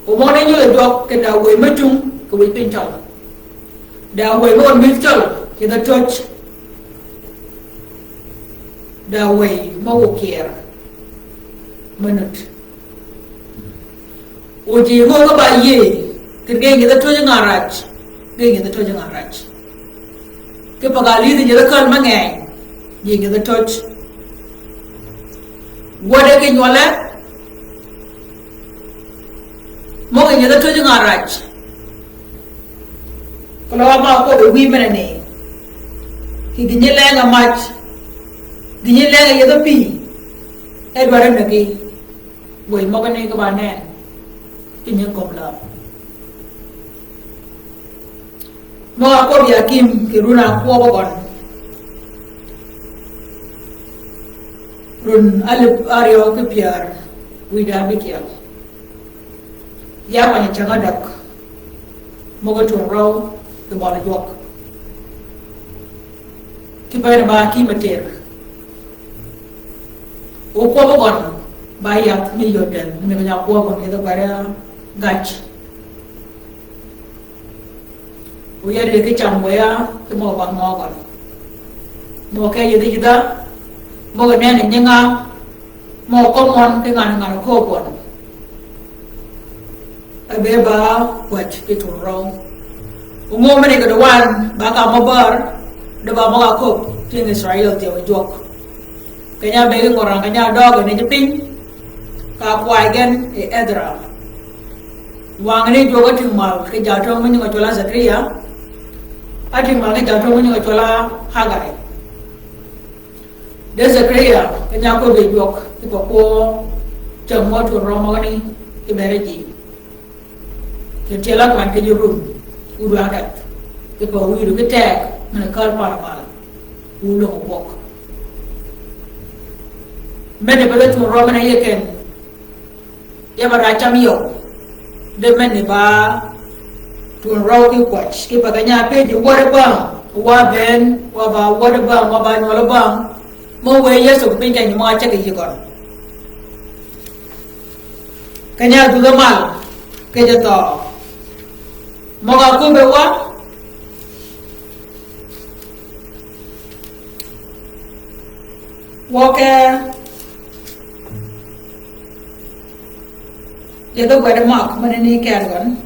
O møgani nyodhi jwøk, kenda wëy me tung, ki wïj piny tøl. Da wëy møg-a mïdh tøl, yedhi töj. Da wëy møg-a kyer. Me nut. O ji ngø ge ba yïëy, kì gen yedhi töj ngan rac, gen yedhi töj ngan rac. Kipe ga lïdhi yedhi käl me ngeny, gen yedhi töj. Wäde ki nywøle, møg-a gen yedhi töj ngan rac. Keløg ma kwøb yi wïy men-a ni, kì gïnyi leng-a mac, gïnyi leng-a yedhi pï, e dwaddi nëggi. Wëy møgani ge ba nen, kì nyi kömi lab. Møg-a kwøb ya kim kì run a kwøbø gøn. Run alïp áryew ki pyär wïdá bïkyel. Ya kwany cäng ádäg. Møg-a tun røw kì bøli jwøk. Ki bene ba ki me tër. O kwøbø gøn ba yath mi yodel, mi keny-a kwøbø gøn yeth gwed gac. O yaddi ki cam wëya, ki møg-a ba møg-a gøn. Møg-a ke yïdhi yïdha, møg-a nenni nyinga, møg-a kømøn ki ngan ngan köbøn. Abe ba kwäj ki tun røw. O ngø mene kì dwan, ba ka mø bär, de ba møg-a köbb, tyëng Israil thyew jwøk. Keny-a be ki ngøran keny-a døøg ni ji piny, ka kway gen yi Edra. Wang ni jwøk átïng mal, ki jatöng mi nyinge cwøl á Zakaria. Átïng mal ki jatöng mi nyinge cwøl á Hagai. De Zakaria, keny-a köbbi jwøk, kipe kwø cäng mø tun røw møgani, ki bere ji. Kì tyel á kwany ki ji rum, wu dwa däth. Kipe wu yïddu ki teg, men-a kääl pan mal. Wu löngi gwøg. Men-a be tun røw men-a yie ken. Ya ba racam yøw. De men-a ba tun røw ki kwäj. Kipe keny-a pëj yi wäd bang. Wa bënn, wa ba wäd bang, wa ba nywøl bang. Mø wë Yëso kì piny keny mø a ceg yi gøn. Keny-a dhudhe mal, kì ji thøø. Møg-a köbbe wa. Wøke. Yeth gwed Mak, men-a ni kër gøn.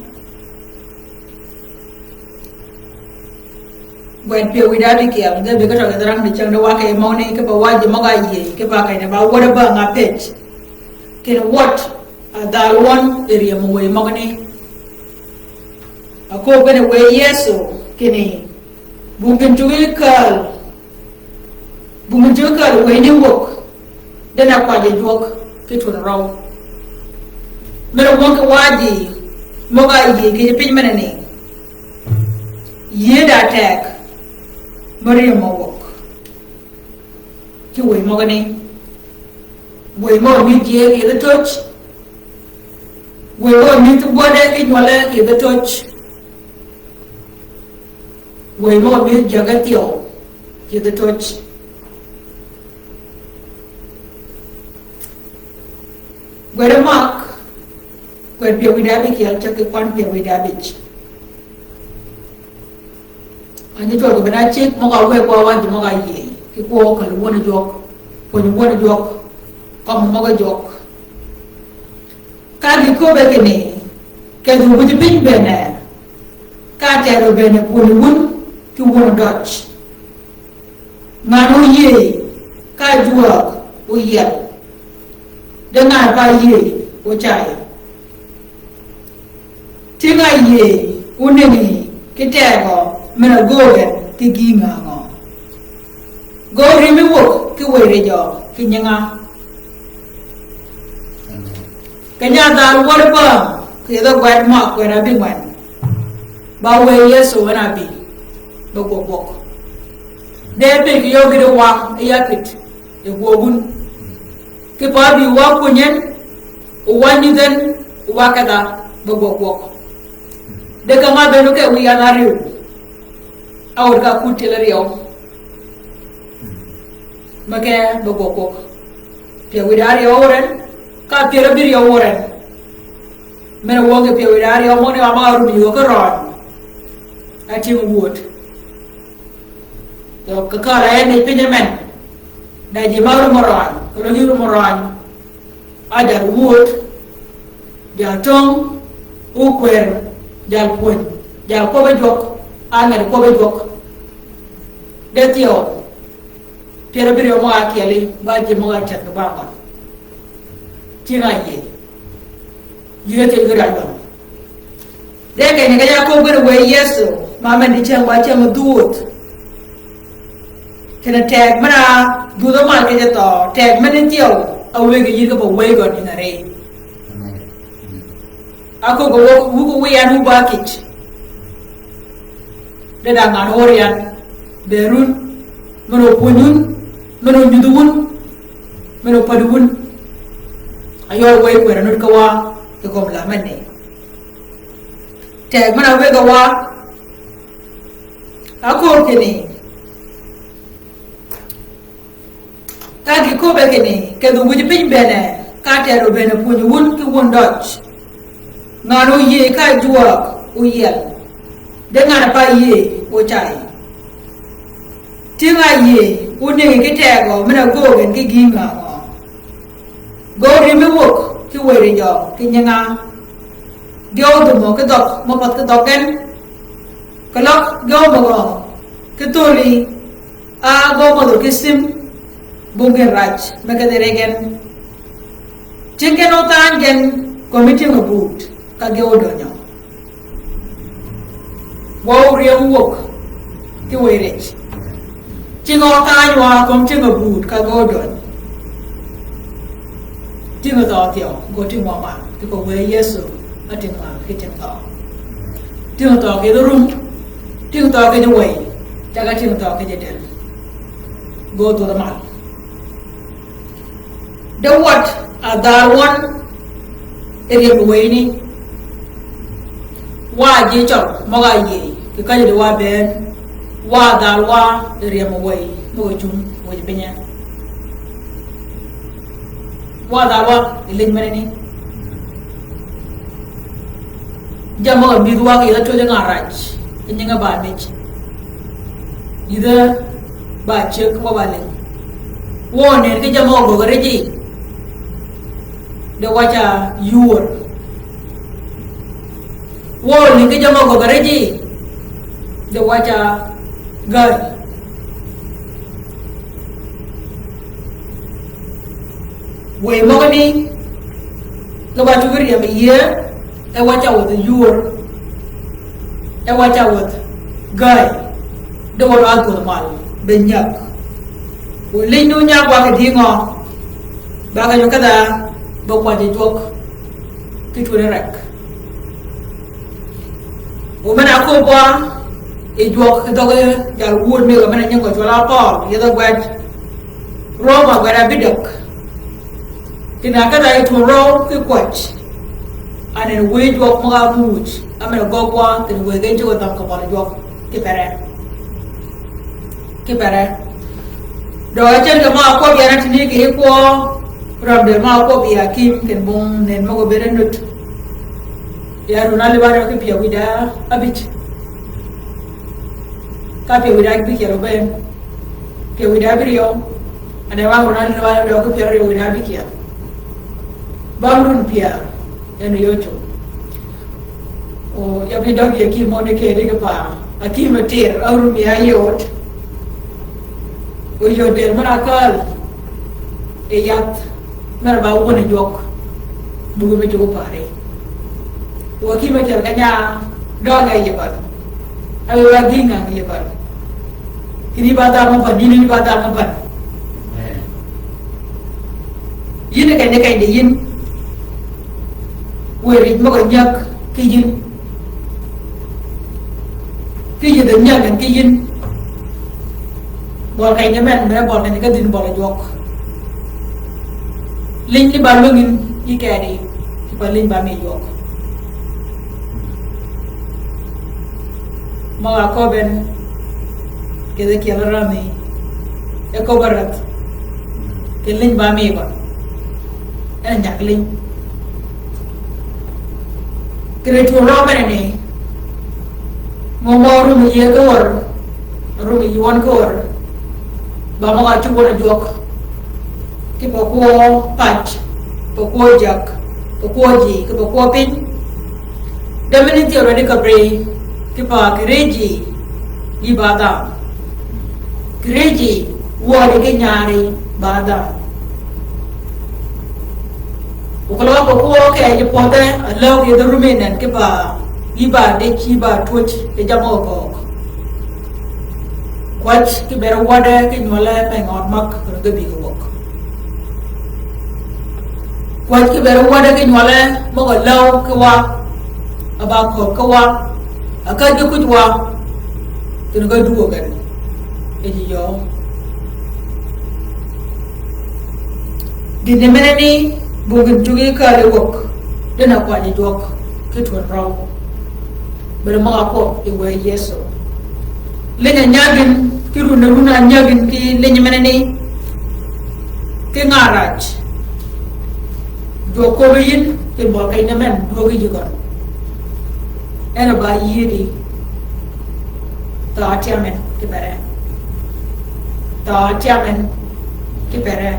Gwed pyëw wïdá bïkyel, ge bï ki tøg yeth rang di cäng di wa ke møgani, kipe wa ji møg-a yïëy, kipe keny-a ba wäd bang a pëj. Kinni wäd, a dhal wøn, e ryem wëy møgani. A köbbi kinni wëy Yëso, kinni, bung gïn cuggi kääl, Bung gïn cuggi kääl wëy ni wäg, den a kwäjji jwøk ki tun røw. Mene wøng ki wa ji, møg-a yïëy kì ji piny men-a ni. Yïëy da teg, mø ri mø wäg. Ki wëy møgani. Wëy mø mi ji kì yeth töj. Wëy mø mi ti gwøde ki nywøle kì yeth töj. Wëy mø mi jagge thyew, yeth töj. Gwed Mak, gwed pyëw wïdá bïkyel, ceg ki kwan pyëw wïdá bïj. Anyi twøl kì bene ceg møg-a wë kwøb wa ji møg-a yïëy, ki kwøb kal wøn jwøk, pwönyi wøn jwøk, kømmi møg-a jwøk. Ka gï köbbe kinni, kedhi wïj piny bënn, ka tedhi bënn pwönyi wun ki wun døj. Ngan óyïëy, ka jwääg óyiel. De ngan pa yïëy, ócay. Tyëng-a yïëy, ónëngi, ki tegø, men-a göög en, ki gïngangø. Gø ri mi wäg ki wëy ri jø ki nyinga. Keny-a dhal wäd bang, kì yeth gwed Mak, gwed abïngwen. Ba wëy Yëso en a bï, be gwøg gwøg. De pëj kì yø gïti wang, ya kït, e gwøg wun. Kipe bï wa kunyen, wa nyudhen, wa kedha, be gwøg gwøg. De ka ma bënn ke wïy yan áryew. A wød ka kut tyel áryew. Mege be gwøg gwøg. Pyëw wïdá áryew wøren, ka pyër abïryew wøren. Men-a wøng kì pyëw wïdá áryew møgani wa møg-a rum yï wø ki røny. Atyëng wöd. Yø kì kal a en ni piny men. Da ji ma rum røny, kalo ji rum røny. A jal wöd, jal töng, okwër, jal pwöny, jal kwøbbi jwøk, a nged kwøbbi jwøk. De thyew, pyër abïryew møg-a kyeli, ba ji møg-a ceth kì bang gøn. Tyëng-a yïëy. Yïëy tyëng gï raj gøn. De keny-a ka ja köbbi kinni wëy Yëso, ma men di cäng ba cäng dhwödh. Kinni teg men-a dhudhø mal kì ji thøø, teg men-a thyew, a wëggi yïn kipe wëy gøn yïn a rëy. Amen. A köbbi wu, wu ki wïy yan wu ba kïj. De da ngan ör yan, bërun, men opwönyi wun, men onyudhi wun, men opadi wun. Ayø wëy kwër anud ki wa, ki kömi la men ni. Teg men a wëgg-a wa, akor kinni, ka gï köbbe kinni, kedhi wïj piny bënn, ka tero bënn pwönyi wun ki wun døj. Ngan-a óyïëy ka jwøk óyiel, de ngan-a pa yïëy ócay. Tyëng-a áyïëy ónëngi ki tegø, men-a göög gen ki gïng-a ngø. Gø ri mi wøg ki wëri jø ki nyinga. Geu dhumø ki dhøg, mø path ki dhøg gen. Keløg geu møgø ki tholi, a gø mødhø ki sim, bung gen raj, me kedhi ri gen. Tyëng gen óthany gen, kömi tyëng-a buud, ka geu ódönyø. Wa óryem wøg ki wëy rij. Tyëng-a óthany wa kömi tyëng-a buud ka gø ódöny. Tyëng-a thøø thyew, gø tyëng-a óman, ki köbbi wëy Yëso, a tyëng-a óman, ki tyëng-a thøø. Tyëng-a thøø kì yij rum, tyëng-a thøø kì yij wëy, cag-a tyëng-a thøø kì yij dël. Gø dhwödh mal. De wød a dhal wøn e ryem wëyni. Wa ji cøl møg-a yïëy, kì käjji di wa bënn. Wa dhal wa e ryem wëy, møg-a cung wëj pinye. Wa dhal wa e liny menani. Jammì møg-a mïdhi wa kì yïdhe töjji ngan raj, e nyinge ba mïj. Yïdhe ba ceg wa ba leny. Wa ónen ki jammì møg-a göggi riji, de waca yuor. Wa ólïng ki jammì møg-a göggi riji, de waca gäy. Wëy møgani, ge ba tuggi ryem yïëy, e waca wäth yuor, e waca wäth gäy, de wa dwadh dhwödh mal, be nyäg. Wa liny du nyag wa kì dïngø, ba kenyo kedha, be kwajji jwøk, ki twöne rek. Wa men-a áköbbi wa, yi jwøk ki dhøggi jal wud mi gø men-a nying gø cwøl-a Pøøl, yethi gwed Roma gwed abïdëg. Kinni kedha yi twöng røw ki kwäj. Anen wëy jwøk møg-a muuj, amen-a göggi wa, kinni wëy gen ceg-a dham kì bøli jwøk, ki pere. Ki pere. Døøg acel kì møg-a ákwøbbi yan tïni kì kwøb, røm dël møg-a ákwøbbi yi Akim, kinni bong nen møg-a obed nud. Ya run alib áryew ki pyär wïdá ábïj. Ka pyär wïdá ábïkyel obed. Pyär wïdá ábïryew. Ane wa run alib áryew ki pyär áryew wïdá ábïkyel. Bang run pyär. En yöö cöp. O, ya bi døg yi Akim møni kedi ki pa. Akim atir, arum ya yod. O yod del møn-a kal. E yath. Møn-a ba wun jwøk. Buggi mi cuggi pari. Wa Akim acer keny-a døg yi bad. Awi wa gïnga yi bad. Kini ba dhal mø bad, yïn ni ba dhal mø bad. Yïn keny-a keny-a yïn. Wëy rij møg-a nyäg ki yïn. Ki yïdh-a nyäg ki yïn. Bøli keny-a men, men bøli keny-a ka dhïn bøli jwøk. Liny ni ba lwängi yï kedi, ki pa liny ba mi jwøk. Møg-a köbben, kì Ezekiel rani, e köbbi räth. Kì liny ba mi ba. En a nyag liny. Kì ri twöng røw menani. Mø mø rum yie ki wør. Rum yie wøn ki wør. Ba møg-a cuggi wøn jwøk. Ki pa kwøb pac, pa kwøb jag, pa kwøb ji, ki pa kwøb piny. De men ni thyew radi ka bri, ki pa kì riji, yi ba dham. Kì riji, wødi ki nyari, ba dham. O keløg pa kwøb ke yi pödhe, alöög yi dha rumi nen, ki pa, yi ba dij, yi ba twöj, yi jammì møg-a gøggi. Kwäj ki bëëd wädde ki nywøle me ngøn mag, kì rø ge bï ki wøg. Kwäj ki bëëd wädde ki nywøle, møg-a läw ki wa, a ba kööb ki wa, a käj ki kuj wa, Kinni ka dwöög gen yi yöö. Gïn ni menani bung gïn cuggi kääl yi wøg, di na kwany jwøk ki twöl røw. Bene møg-a kwøb yi wë Yëso. Liny a nyagin, ki run a run a nyagin ki liny menani, ki ngaraj. Jwøk köbbi yïn, ki bøl keny ni men, dwöög yi gøn. En a ba yïëdi. Thøø tyam en ki pere. Thøø tyam en ki pere.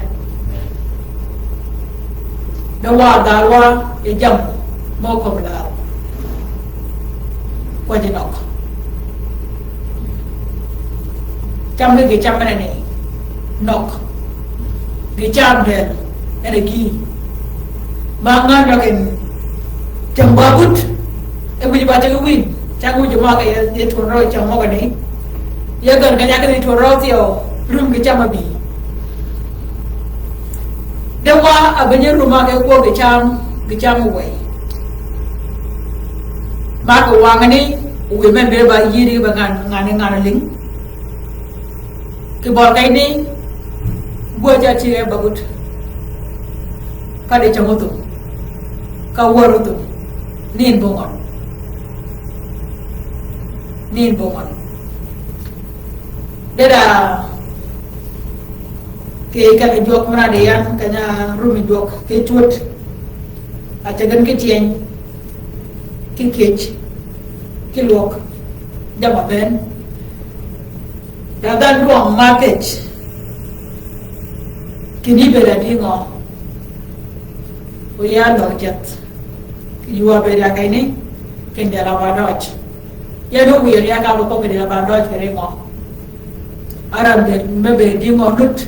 De wa dhal wa yi jammì mø köbbi laal. Kwäjji nøg. Cam ki gï cam menani nøg. Gï cam dël, en a gï. Ma ngan nøg en cam ba but. E wïj ba teg wïn. Cam wïj ma ka yi, yi twöl røw cam møgani. Yi gøn ka nyakani twöl røw thyew, rum gï cam a bï. De wa a bï nyi rum a ke kwøb gï cam, gï cam wëy. Ma ka wangani, wïj men bene ba yïëdi ba ngan, ngan, ngan a lïng. Ki bøl keny ni, gwøg ca cigg e ba gut. Ka di cam óthum. Ka wär óthum. Nin bongøn. Nin bongøn. De da, ki keny-a jwøk mø na di yan, keny-a rumi jwøk, ki twöd. A ceg gen ki tyëny, ki kyëj, ki lwøg, jammì a bënn. Da dhanhø dwøng ma kyëj, kinni bëëd a dï ngø? O ya løg jeth. Kinni wa bëëd a keny ni, kinni dël a ba døj. Ya dø wïyø ya ka bø ko kinni dël a ba døj kì ri ngø? Aram de me bëëd dï ngø nut.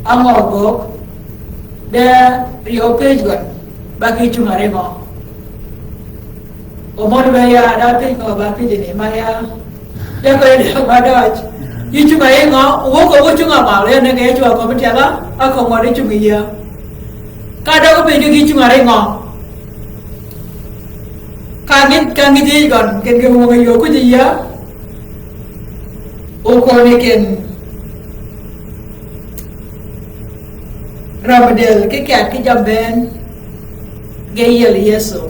A ngø gøg. De ryew pëj gøn. Ba ki cung a ri ngø? O møn be ya da pëj ngø ba pëj ni ma ya. Ya ko yi de ba døj. Yi cung a yi ngø, o wø ko wø cung a mal, ya ne ke ya cwa ko mi tyala, a ko ngø de cung yi ya. Ka døg pëj ki cung a ri ngø? Ka ngi, ka ngi ji gøn, ken ge wøng yo ku ji ya. O koni ken. Ram dël ki kët ki jammì bënn ge yiel Yëso.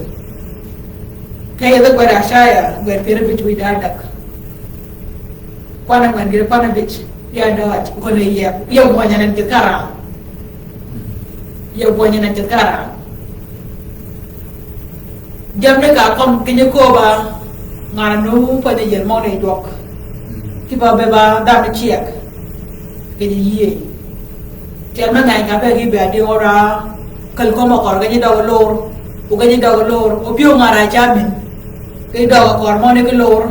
Ka yeth gwed Icaya, gwed pyär abij wïj da adäg. Kwan angwen gïn kwan abij, ya døj, gøn yep, ya bwønyen en gï karam. Ya bwønyen en gï karam. Jammì ka kømmi keny-a kööb-a, ngan-a nu pa nyi yiel møgø ni jwøk. Ki pa be ba dhanhø cyeg. Keny-a yïëy. Tyel me ngeny ka be gï be adï ora, käl kömi okor, ge nyi døg lor, o ge nyi døg lor, o pyëw ngaraj ca min. Ki døg okor møni ki lor,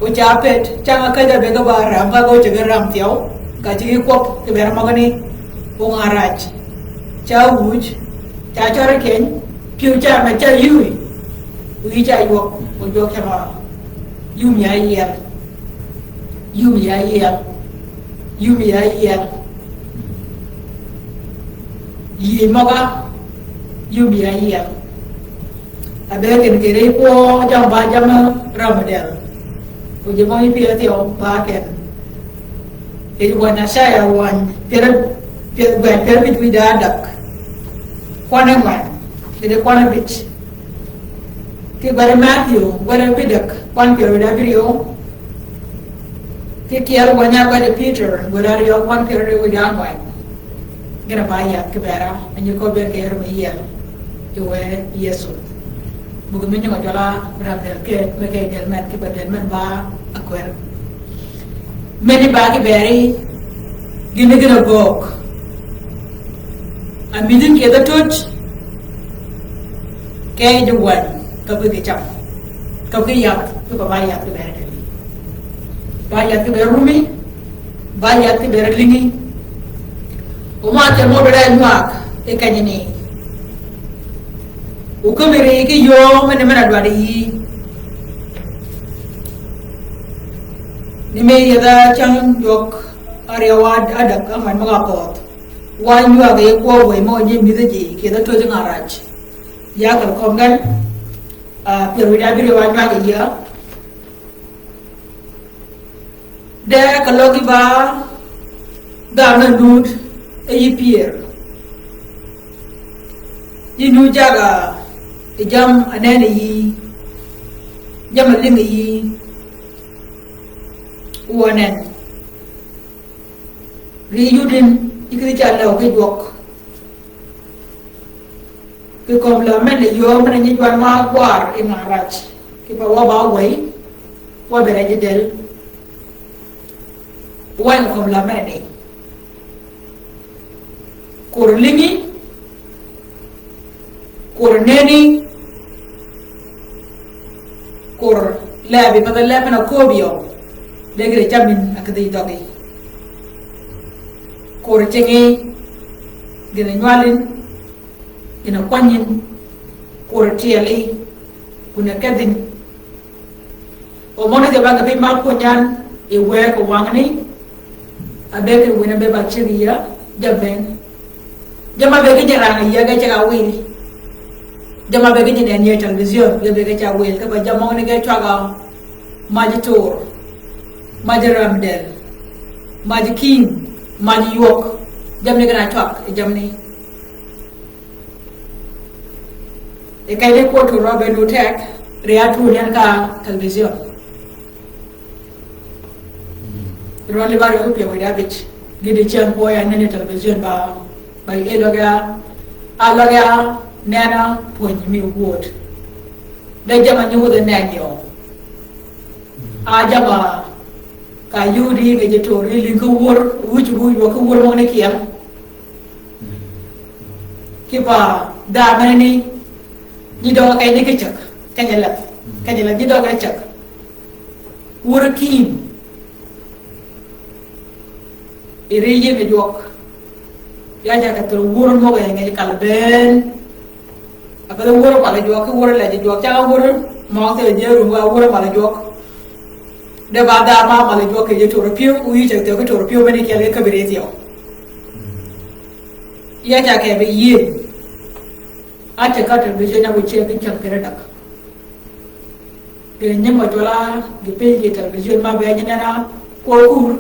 o ca pëd, cang-a käjj-a be ge ba ram, ka ge o ceg ram thyew, ka ceg kwøb, ki ber møgani, o ngaraj. Ca wuj, ca cøri keny, pyëw ca me ca yïëy. O yï ca ywøg, o jwøk ca ba, yum ya yiel. Yum ya yiel. Yum ya yiel. Yïëy møg-a, yum ya yiel. A be ken kere kwø jammì ba jammì ram dël. O ji mø yi pyëw thyew ba ken. Keny-a wänyi Icaya wänyi, pyär, pyär, gwed pyär abij wïj da adäg. Kwan angwen, kidi kwan abij. Ki gwed Matthew, gwed abidäg, kwan pyär wïj da abiryew. Ki kyel wänyi a gwed Peter, gwed aryew, kwan pyär wïj da angwen. Gïn-a ba yath ki bera, a nyi köbbi ber kì yero me yiel, yi wë Yëso. Buggi mi nyinge jwøl-a ram dël ke, me ke dël men, ki pa dël men ba akwër. Meni ba ki beri, gïn-a gïn-a göög. A mïdhi kyedhe töj, ke ji wänyi, ka bi ki cam. Ka bi ki yath, ki pa ba yath ki beri. Ba yath ki beri rumi, ba yath ki beri lïngi. O ma tyel mø dwaddi nywag, e kenyi ni. O köbbi ri ki yöö men-a, men-a dwaddi yï. Ni me yeth-a cäng jwøk aryew ad-, adäg, angwen møg-a kööth. Wa nywag yi kwøb wëy mø nyi mïdhi ji, kyedhe töj ngaraj. Ya käl kömi gen, a, pyär wïj da abiryew wa nywag yi ya. De keløg yi ba dhanhø nud e yï pyër. Yï nud jaga yi jammì anen yi, jammì alïngi yi. Wa nen. Ri yudin, yï kïdhi ca lew ki jwøk. Kì kömi la men-a yöö men-a nyi jwän ma gwar yi ngan rac. Kì pa wa ba wëy, wa bëëd a ji dël. Wa yi kömi la men-a ni. Kur lïngi, kur nëni, kur lëbi, pa dha lëbi na köbbi yø. De gïn-a cammi a kïdhi dhøggi. Kur cingi, gïn-a nywalin, gïn-a kwanyyin, kur tyeli, gïn-a kedhin. O møn-a jabang piny ma kwönyan, yi wëëg wangni, abe kì wïn abe ba ceg ya, jammì. Jammì abe kì ji rang ya ge ceg a wil. Jammì abe kì ji nen yi television, ge be ge ceg a wil, kì ba jammì ni ge cwaga, maji tur, maji ram dël, maji kïm, maji ywøg, jammì ni ge na cwag, yi jammì ni. E keny-a kwøb tur rø be nu teg, ri a tur yan ka television. Rø li ba ri opyem wïdá bïj. Gïn di cyäng pwøy a neni television ba, ba e løg ya, a løg ya, nena pwönyi mi wuod. De jammì nyudhi nen yø. A jammì ka yudi ge ji tur ri lïngi ki wur, wuci wu ywøg ki wur møgani kyel. Kì pa dha men-a ni, nyi døg keny-a ni ki cäg, keny-a leth, keny-a leth, nyi døg keny-a cäg. Wur kïm. Yi ri yïn yi jwøk. Ya ca ka thur wur møg-a nge kal bënn. A pa dha wur mal jwøk, ki wur lej jwøk, ca ka wur møg thil jëru, a wur mal jwøk. De ba dha ma mal jwøk kì ji tur pyëw, u yï cäg thyew ki tur pyëw men-a kyel ge käbbi ri thyew. Ya ca kì bi yïn. A ceg ka television ya wu ceg ki cäng kì ri däg. Gïn-a nyi mø cwøl-a, gï piny kì television ma be nyi nena, kwøb kur.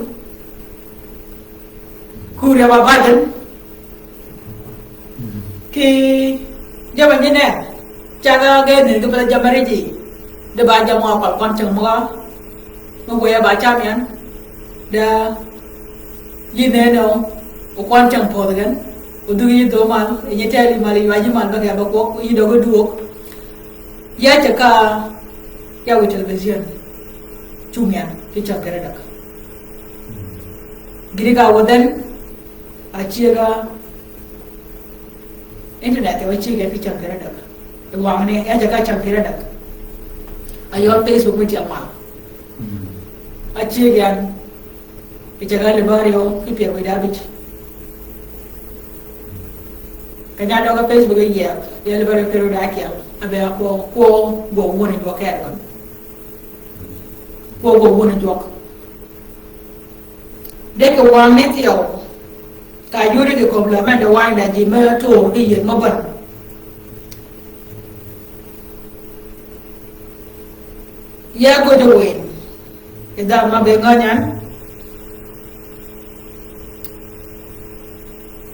Kur ya ba badin. Kì jammì nyi nen. Cag-a ge nïn ki pa jammì ri ji. De ba jammì wa kwal kwøn cäng møg-a. Mø wëy-a ba cam yan. Da yï nënni o, o kwøn cäng pödhi gen. O dhug yï dhöö mal, yi nyi teli mal, yi ywaji mal, ba ge ba kwøb, yi døg dwøg. Ya ceg ka, ya wi television. Cung yan, ki cäng kì ri däg. Gïn-a ka wødhen, a cyëg-a internet, wa cyëg-a ki cäng kì ri däg. E wangni, ya ceg ka cäng kì ri däg. A yøl Facebook mi tyel mal. A cyëg yan, e ceg-a alibari o, ki pyër wïdá bïj. Keny-a døg-a Facebook yi yie, ya alibari o pyër wïdá kyel, a be a kwøb, kwøb gwøg wun jwøk kere. Kwøb gwøg wun jwøk. De kì wang ni thyew. Ka yudi kì köbbi la men-a wang da ji me tur ki yïëd mø bän. Ya gø ji win. Yi dhanhø ma be ngänyan.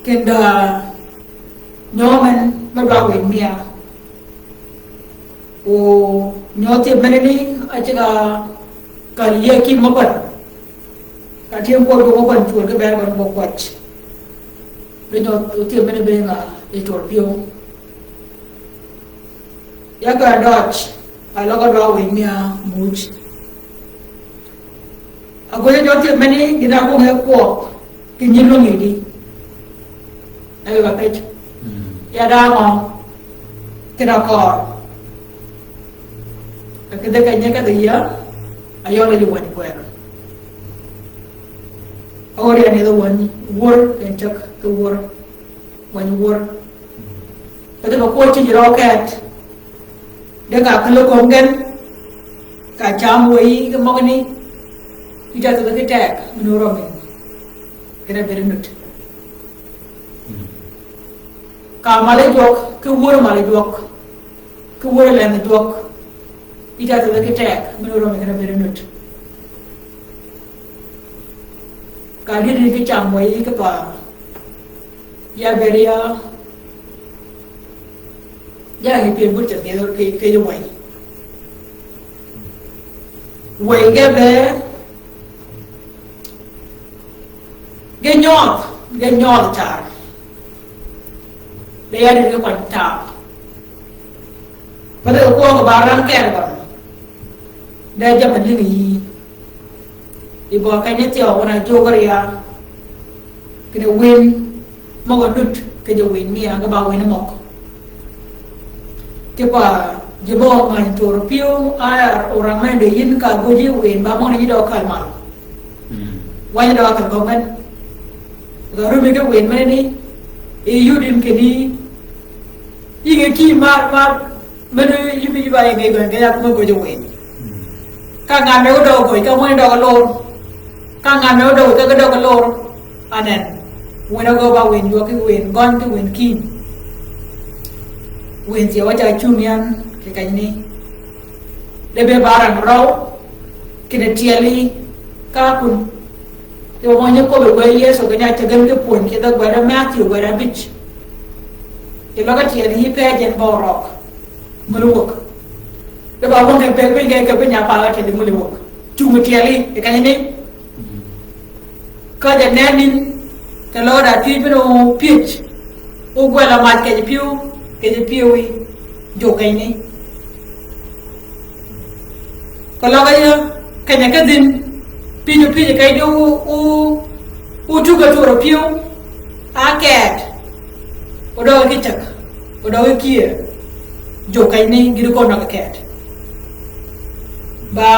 Kinda nyø men me dwa win mia. O nyø thyew men-a ni a ceg-a kal yïëy ki mø bän. Ka tyëng kwøb du mø bän cwöl ki ber bän bø kwäj. Be nyø thyew men-a be nga yi tur pyëw. Ya ka døj, a løg-a dwa winy mia muj. A gø nyø thyew men-a ni gïn-a kwøb nge kwøb. Kì nyi lwøng yi di. Ebe ba pej. Mm. Ya da ngø. Kì da kør. Ka kì dhe ka nyi ka dhe ya. A yøl a ji wänyi kwër. A wër ya ni dhe wänyi. Wur, en ceg, kì wur. Wänyi wur. Ka dhe ka kwøb ci ji rø ket. De ka kelli kömi gen, ka cam wëyi ki møgani, yï ca thedhi ki teg, men-a rømi, kene beri nut. Ka mali jwøk, ki wur mali jwøk, ki wur leng jwøk, yï ca thedhi ki teg, men-a rømi kene beri nut. Ka dïdï ki cam wëy ki pa. Ya bër ya. Ya ngi pien but ceth kì, kì, kì wëy. Wëy ge be. Ge nyøødh, ge nyøødh tar. Be ya dïdï ki kwany tar. Path e kwøøg ba ran kër ba. De jammì lïngi yï. Yi bø keny-a thyew wøn-a jog riya. Kidø wïn møg-a nud kì ji wïn mi a ge ba wïn møg. Kipa ji bø ngany thor pyëw a orang men de yïn ka gø ji wïn ba møn yï dø kal mal. Mm. Wany dø kal gø men. Ga rumi ge wïn men ni. Yi yudin kini. Yïnge kï mar, mar, men yï bi ba yïnge gøn ge yak mø gøj wïn. Ka ngan me odø gøj, ka mø dø lor. Ka ngan me odø, ka dø lor. Anen. Wïn ogø ba wïn, ywøg ki wïn, gøn ki wïn kïn. Wïn thyew wa ca cung yan, kì keny ni. De be ba ran røw, kidø tyeli, ka kun. Kì ba mø nyi köbbi wëy Yëso kì nya ceg gen ki pwöny kì dhøg gwed Matthew gwed abïj. Kì løg tyeli yï pej en bø røg. Muli wøg. De ba wøng kì pej piny kì piny a pala tyeli muli wøg. Cung tyeli, kì keny ni. Ka ja neni, kì løg da pyëj bini o pyëj. O gwel a mac kì ji pyëw, kì ji pyëw yi. Jog keny ni. Kì løg-a yie, keny-a kedhin, pyëj o pyëj keny di u, u, u tug-a tur pyëw, a keth. Odøg ki ceg, odøg ki kier. Jog keny ni gïn di kön nøg keth. Ba,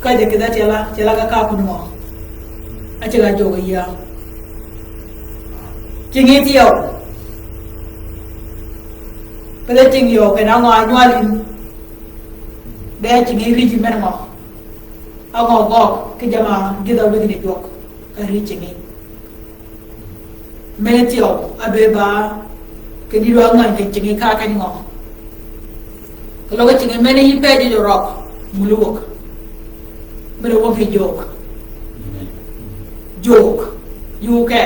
ka je kidha tyela, tyela ka ka kun ngø. A ceg-a jog yie. Cingi thyew. Pe de cingi yø, keny-a ngø a nywalin. De cingi riji men ngø. A ngø gøg, ki jamm-a gïdha wïgni jwøk. Ka riji cingi. Men thyew, a be ba, kì dï dwa ngany kì cingi ka keny ngø. Kì løg cingi men yï pej ji røg, muli wøg. Men wøg kì jog. Jog. Yï ke.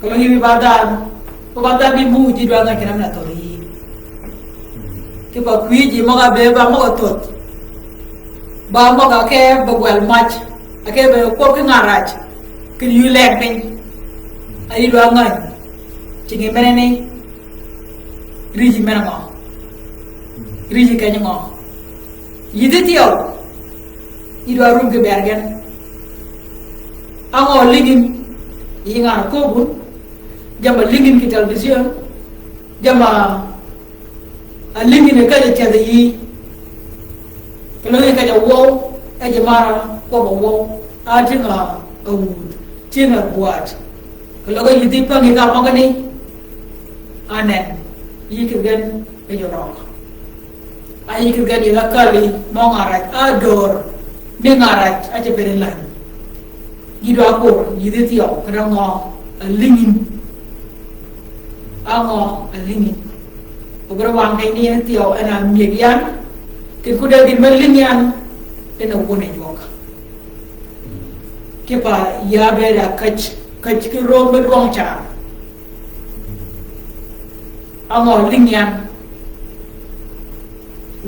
Kì løg yï bi ba dhan, bi ba dhan bi mu ji dwa ngany kì nam na thor yï. Kipa kwïj ji møg-a be ba møg-a thödh. Ba møg-a ke be gwel mac. A ke be kwøb ki ngaraj. Kidø yï leng piny. A yï dwa ngany. Cingi men ni. Riji men ngø. Riji keny ngø. Yïdhi thyew. Yï dwa rum ki ber gen. A ngø lïngin. Yï ngan köbun. Jamm-a lïngin ki television. Jamm-a A lïngin e ka ja tyadh yï. Kì løg e ka ja wøw, e ji mara kwøb a wøw. A tyëng-a wudh, tyëng-a bwat. Kì løg e yïdhi pängi ka møgani. Anen, yï kïdhi gen e jrøg. A yï kïdhi gen yïdha kali, mø ngaraj, a dör, ni ngaraj, a ce beri lany. Yï dwa kur, yïdhi thyew, kidø ngø a lïngin. A ngø a lïngin. Obere wang keny ni en thyew, en a myeg yan. Kidø kuddi gïn me lïng yan, en a wun e jwøk. Kipa ya be da käj, käj ki röm be dwøng car. A ngø lïng yan.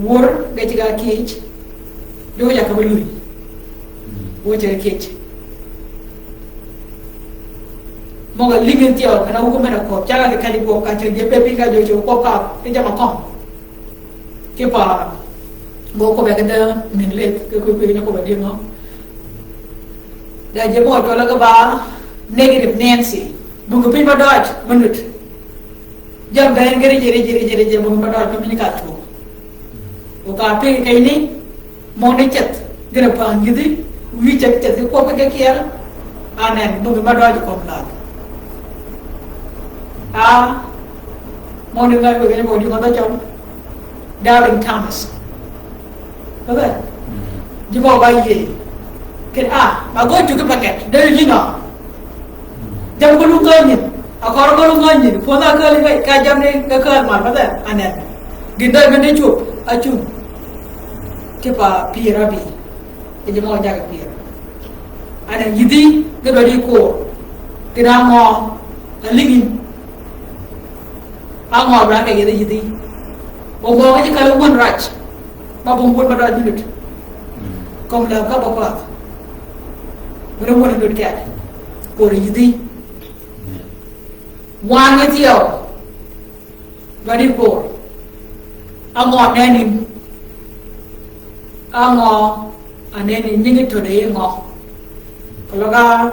Wur, ge ceg-a kiej. Jwøk ja ka be luri. Wur ceg-a kiej. Møg-a lïngi thyew, kena wur men-a kwøb. Ceg-a ki kadi kwøb, ka ceg je be piny ka jwøk kwøb ka, ki jamm-a køng. Kipa, go kwøb ya ki de, min leth, ki kwi kwi ne kwøb ya di ngø. Da je mø cwøl-a ge ba, negative Nancy. Bung piny ba døj, minute. Jamm-a be en ge rije, rije, rije, rije, mø ba døj, mø mini ka tuo. O ka pï keny ni, mø ni ceth, gïn-a päng gïdhi, wïj ceth, ceth, kwøb ki ge kyel, anen, mø ba døj kom lad. A, mø ni ngäny wëggi ni mø di ngø døj kom. Doubting Thomas. Baba. Ji mø ba yie. Kit a, ba gø cuggi packet. De ji nø. Jamm-a gø lung ngänyin. A kør gø lung ngänyin. Pwøn a käl ka, ka jamm-a ni ka käl mar, baba. Anen. Gïn døj men ni cup. A cung. Kipa pïr abi. E ji mø jaggi pïr. Anan yïdhi, ge dwaddi kor. Gïn-a ngø, a lïngin. A ngø dwaddi ka yïdhi yïdhi. O ngø ge ji kal-a wun rac. Ma bung wun ma dwaddi lut. Kom la ka ba kwath. Mene wun lut kede. Kor yïdhi. Wangø thyew. Dwaddi kor. A ngø anenin. A ngø anenin nyingi töddi ngø. Keløg a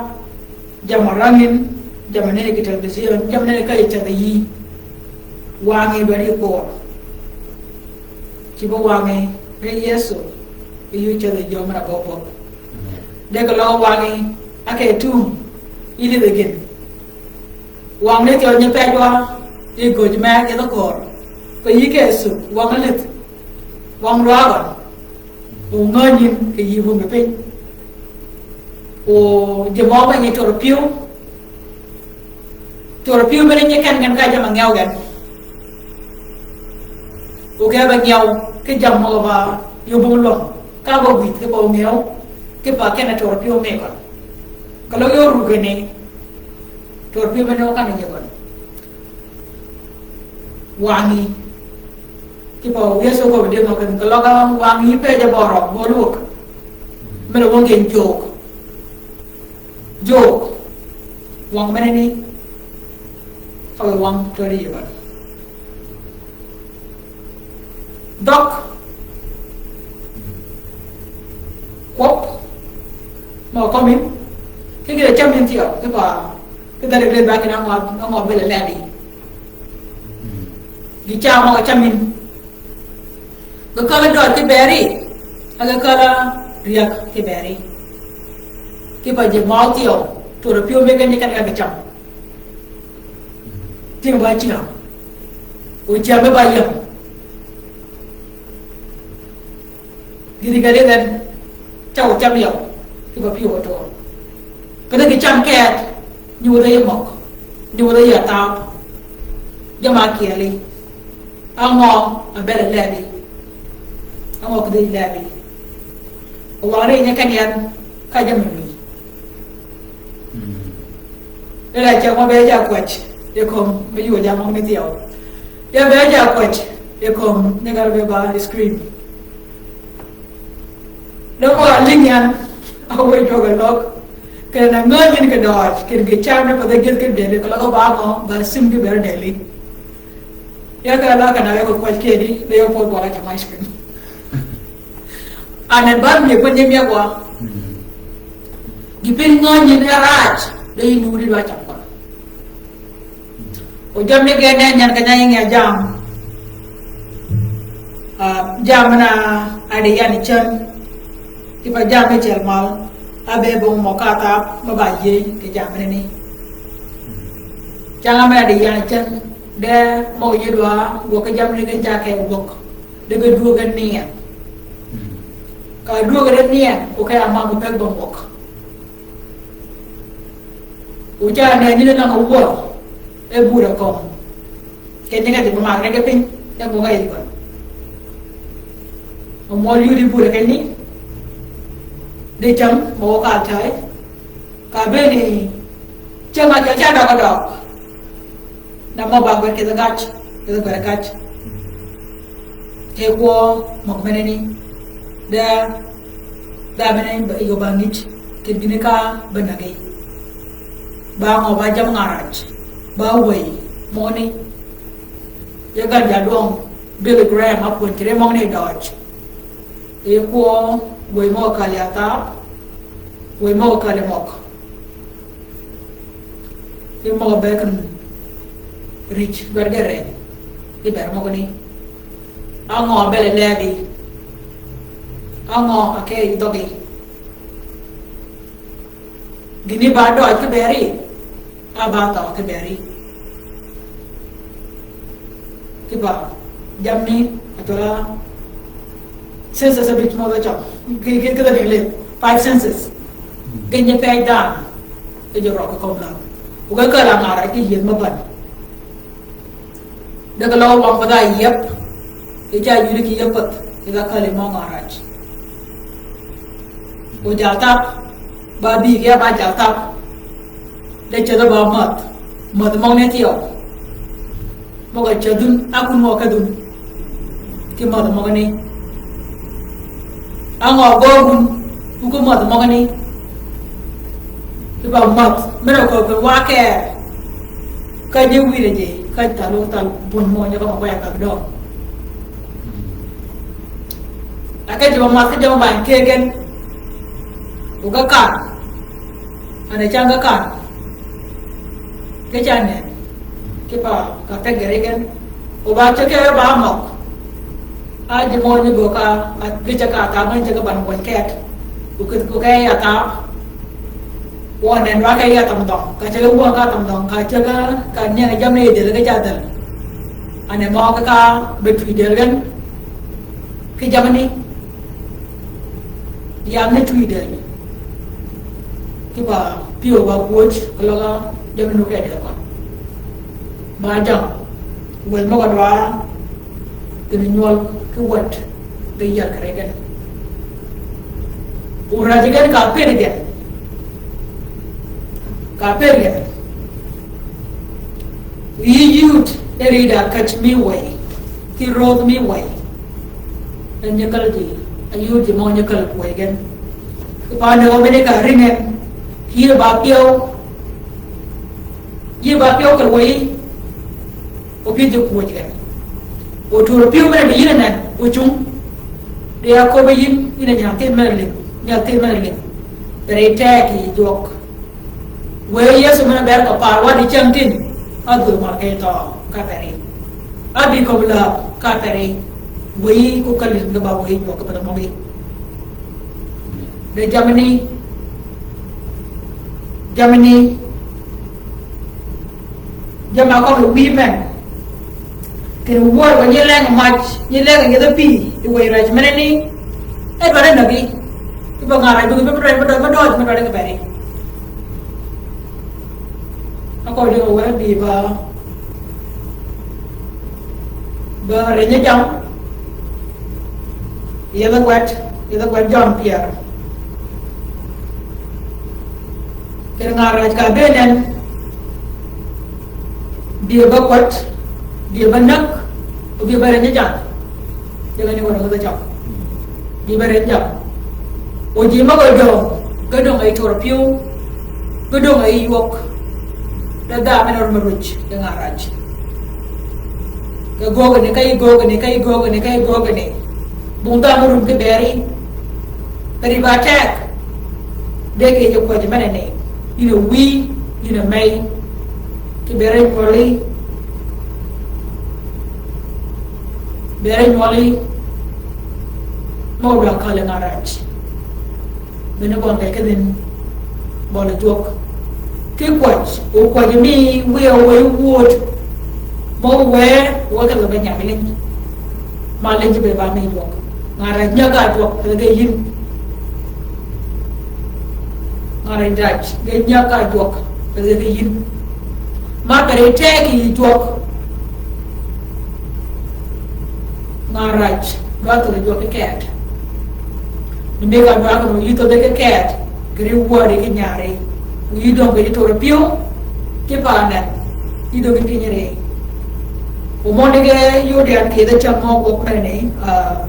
jamm-a rangin, jamm-a neni ki television, jamm-a neni ka yi cedh-a yï. Wangø dwaddi kor. Cïb-a wangø, ge Yëso, yi cedh-a jø men-a bøb bøb. De keløg wangø, a ke tum, yi lidhi gïn. Wang ni thyew nyi pejwa, yi göj me, yi dhø kor. Kì yï ke suk, wang lith, wang rwaga. O ngänyin, kì yï wungi piny. O ji mø be nyi toro pyëw. Toro pyëw bene nyi ken gen ka jamm-a ngew gen. O ke be ngew, ki jammì møg-a ba, yï bung lwøng. Ka ba gwïth, ki ba ongew, ki ba kene toro pyëw mi gøn. Keløg yø rugeni, Toro pyëw bene wa kani nyi gøn. Wangø. Ki pa Yëso ko bidhi ngø ken keløg a wangø pe je boro, boro wøg. Mere wøngi jog. Jog. Wang mene ni. Ka wang toro yie gøn. Dhøg. Kwøb. Mø kømmi. Ki gï-a cam min thyew. Ki pa. Ki dhali gï-a ba kini angø, angø bele ledi. Gï cam mø cam min. Gï kala død ki beri. A gï kala riak ki beri. Ki pa ji mø thyew. Toro pyëw mi gïn ni kan gï cam. Tïng ba cïng. O cam ba yam. Gï ri gari den. Ca o cam yam. Ki ba pyëw o toro. Kene gï cam ket. Nyudhe yi møg. Nyudhe yi athap. Jamm-a kyeli. Angø a bele lebi. Angø kidhi lebi. O wang ri nyi ken yan. Ka jamm-a luy. Ela cam wa be ja kwäj, yi kömi yuu ja møg ni thyew. Ya be ja kwäj, yi kömi nyi gal be ba screen. Dø wa lïngi yan, a wëy dwøg-a løg. Kene na ngänyin kì døøj, kì gï cam ni pa dhø gïth ki deli, keløg ba mø, ba sim ki ber deli. Ya ka la ka na ya ko kwäj kedi, de ya ko bora cam ice cream. Anan ba mi ko nyim ya kwa. Gï piny ngänyin e raj, de yi nuri ba cam kwa. O jammì gen en nyan ka nyan yi nge jam. Ah, jam na adi yan cen. Ki pa jam ni cel mal. Abe bong mø ka thap, mø ba yie, ki jam ni ni. Cang amen adi yan cen. De mø yie dwa, gwøg ki jam ni gen jake gwøg. De ge duoge nien. Ka duoge de nien, o ke ama mø peg bong gwøg. O ca ne ni nang a wuor, e bur a kong. Ke ni ka di ma re ke piny, e mo ga yi ba. O mo yu di bur ke ni. Di cam, mo ka tai. Ka be ni, cam a ca ca dog dog. Na mø ba gwer kidhi gaj, kidhi gwer gaj. Ke kwø møg mene ni. Da, da mene ni ba, yo ba ngij, kid gini ka ba nagi. Ba mø ba jam ngaraj. Ba wëy, mø ni. Ye gan ja dwøng, Billy Graham, a pwönyi kire møg ni døøj. Yi kwø, wëy møg kali athap, wëy møg kali møg. Yi møg be ken rij, ber gere, yi ber møg ni. Angø bele lebi. Angø a ke yi dhøggi. Gini ba døøj ki beri. A ba thøø ki beri. Ki ba, jammì, a tøra, senses a bit mø da cham. Ki, ki, ki da ni le, five senses. Gin ye pej dan. E jo røg ki kom la. O ga ka la ngara ki yien ma ban. Da ka la wa ba da yep. E ja yuri ki yep pat. E ga ka le mø ngaraj. O ja tap. Ba bï ki ya ba jal thap. De cedhe ba mäth. Mäth møgani thyew. Møg-a cedhun, a kun møg-a kedhun. Ki mäth møgani. A ngø gø wun, wu ki mäth møgani. Ki ba mäth, men-a köbbi wa keer. Ka ji wïre ji, ka thal, thal bun mø nyaka mø ba ya kag dø. A ka ji ba mäth ki jammì ba kegen. Wu ka kan. Ane cang ka kan. Ki cang ne. Ki pa ka pegge ri gen. O ba cø ke ba møg. A ji mø ni go ka, a gi cø ka ta mø cø ka ban gon ket. Ku ki, ku ke ya ta. Wøn en wa ke ya tam døng. Ka cø ke wøn ka tam døng. Ka cø ka, ka nyeng jammì del ke ca del. Ane mø ka, ka be twi del gen. Ki jammì ni. Yam ni twi del. Ki ba pyëw ba kwöj, keløg a jammì nu ke del kwan. Ba jam. Wel møg-a dwar. Kini nywøl ki wäd. Ki yar kere gen. Wu raji gen ka per gen. Ka per gen. Yi yud, e ri da kach mi wëy. Ki rödh mi wëy. E nyi käl ji, a yud ji mø nyi käl kwëy gen. Ki pande wa bene ka ringen, ki yïr ba pyëw, yïr ba pyëw kì wëy, o pyëj ji kwöj gen. O tur pyëw mene bi yïn nen, o cung. De ya köbbi yïn, yïn a nyathïn mene lim, nyathïn mene lim. Pere teg yi jwøk. Wëy Yëso men-a ber ka par wa di cäng tin, a dhöög mø ke thøø ka peri. A bï köbbi läb ka peri. Wëy ko ka lïng ge ba wëy jwøk ke peder møgi. De jammì ni, jammì ni, jammì a købbi wïy men. Kene wör wa nyi leng mac, nyi leng nyi dha pï, i wëy raj mene ni, e dwaddi nagi. Ki ba ngar raj, dugi me dwaddi, me dwaddi, me dwaddi, me dwaddi ki beri. Akø di wër bï ba, ba reny jam. Yedhe gwed, yedhe gwed Jøn pyär. Kene ngar raj ka be nen, bï ba kwat, bï ba näg, o bï ba reny jam. Jegani wara ngudh jam. Bï ba reny jam. O ji møg-a döng, ge döng yi tur pyëw, ge döng yi ywøg. De dha men-a røm ruj, ge ngar raj. Ka göögani, ka yi göögani, ka yi göögani, ka yi göögani. Bung dha mø rum ki beri. Peri ba teg. De ki ji kwäj mene ni. Yïn a wïy, yïn a mey. Ki beri nywøli. Beri nywøli. Mø dwa kali ngar raj. Bene gøn kì kedhin bøli jwøk. Ki kwäj, o kwäj mi wiya wëy wuöd. Mø wë, wë kedhi be nyag liny. Ma liny be ba mi jwøk. Ngar raj nyag a jwøk, kedhi ge yïn. Ngar raj ge nyag a jwøk, kedhi ge yïn. Ma kere teg yi jwøk. Ngar raj, dwa thødhi jwøk ki ked. Ni mega dwa kano yï thødhi ki ked, kiri wadi ki nyari. Yï dong ki tur pyëw, ki panden. Yï dong ki nyari. O møn ge yodi an ki dhe cham mø gwøg mene ni, ah,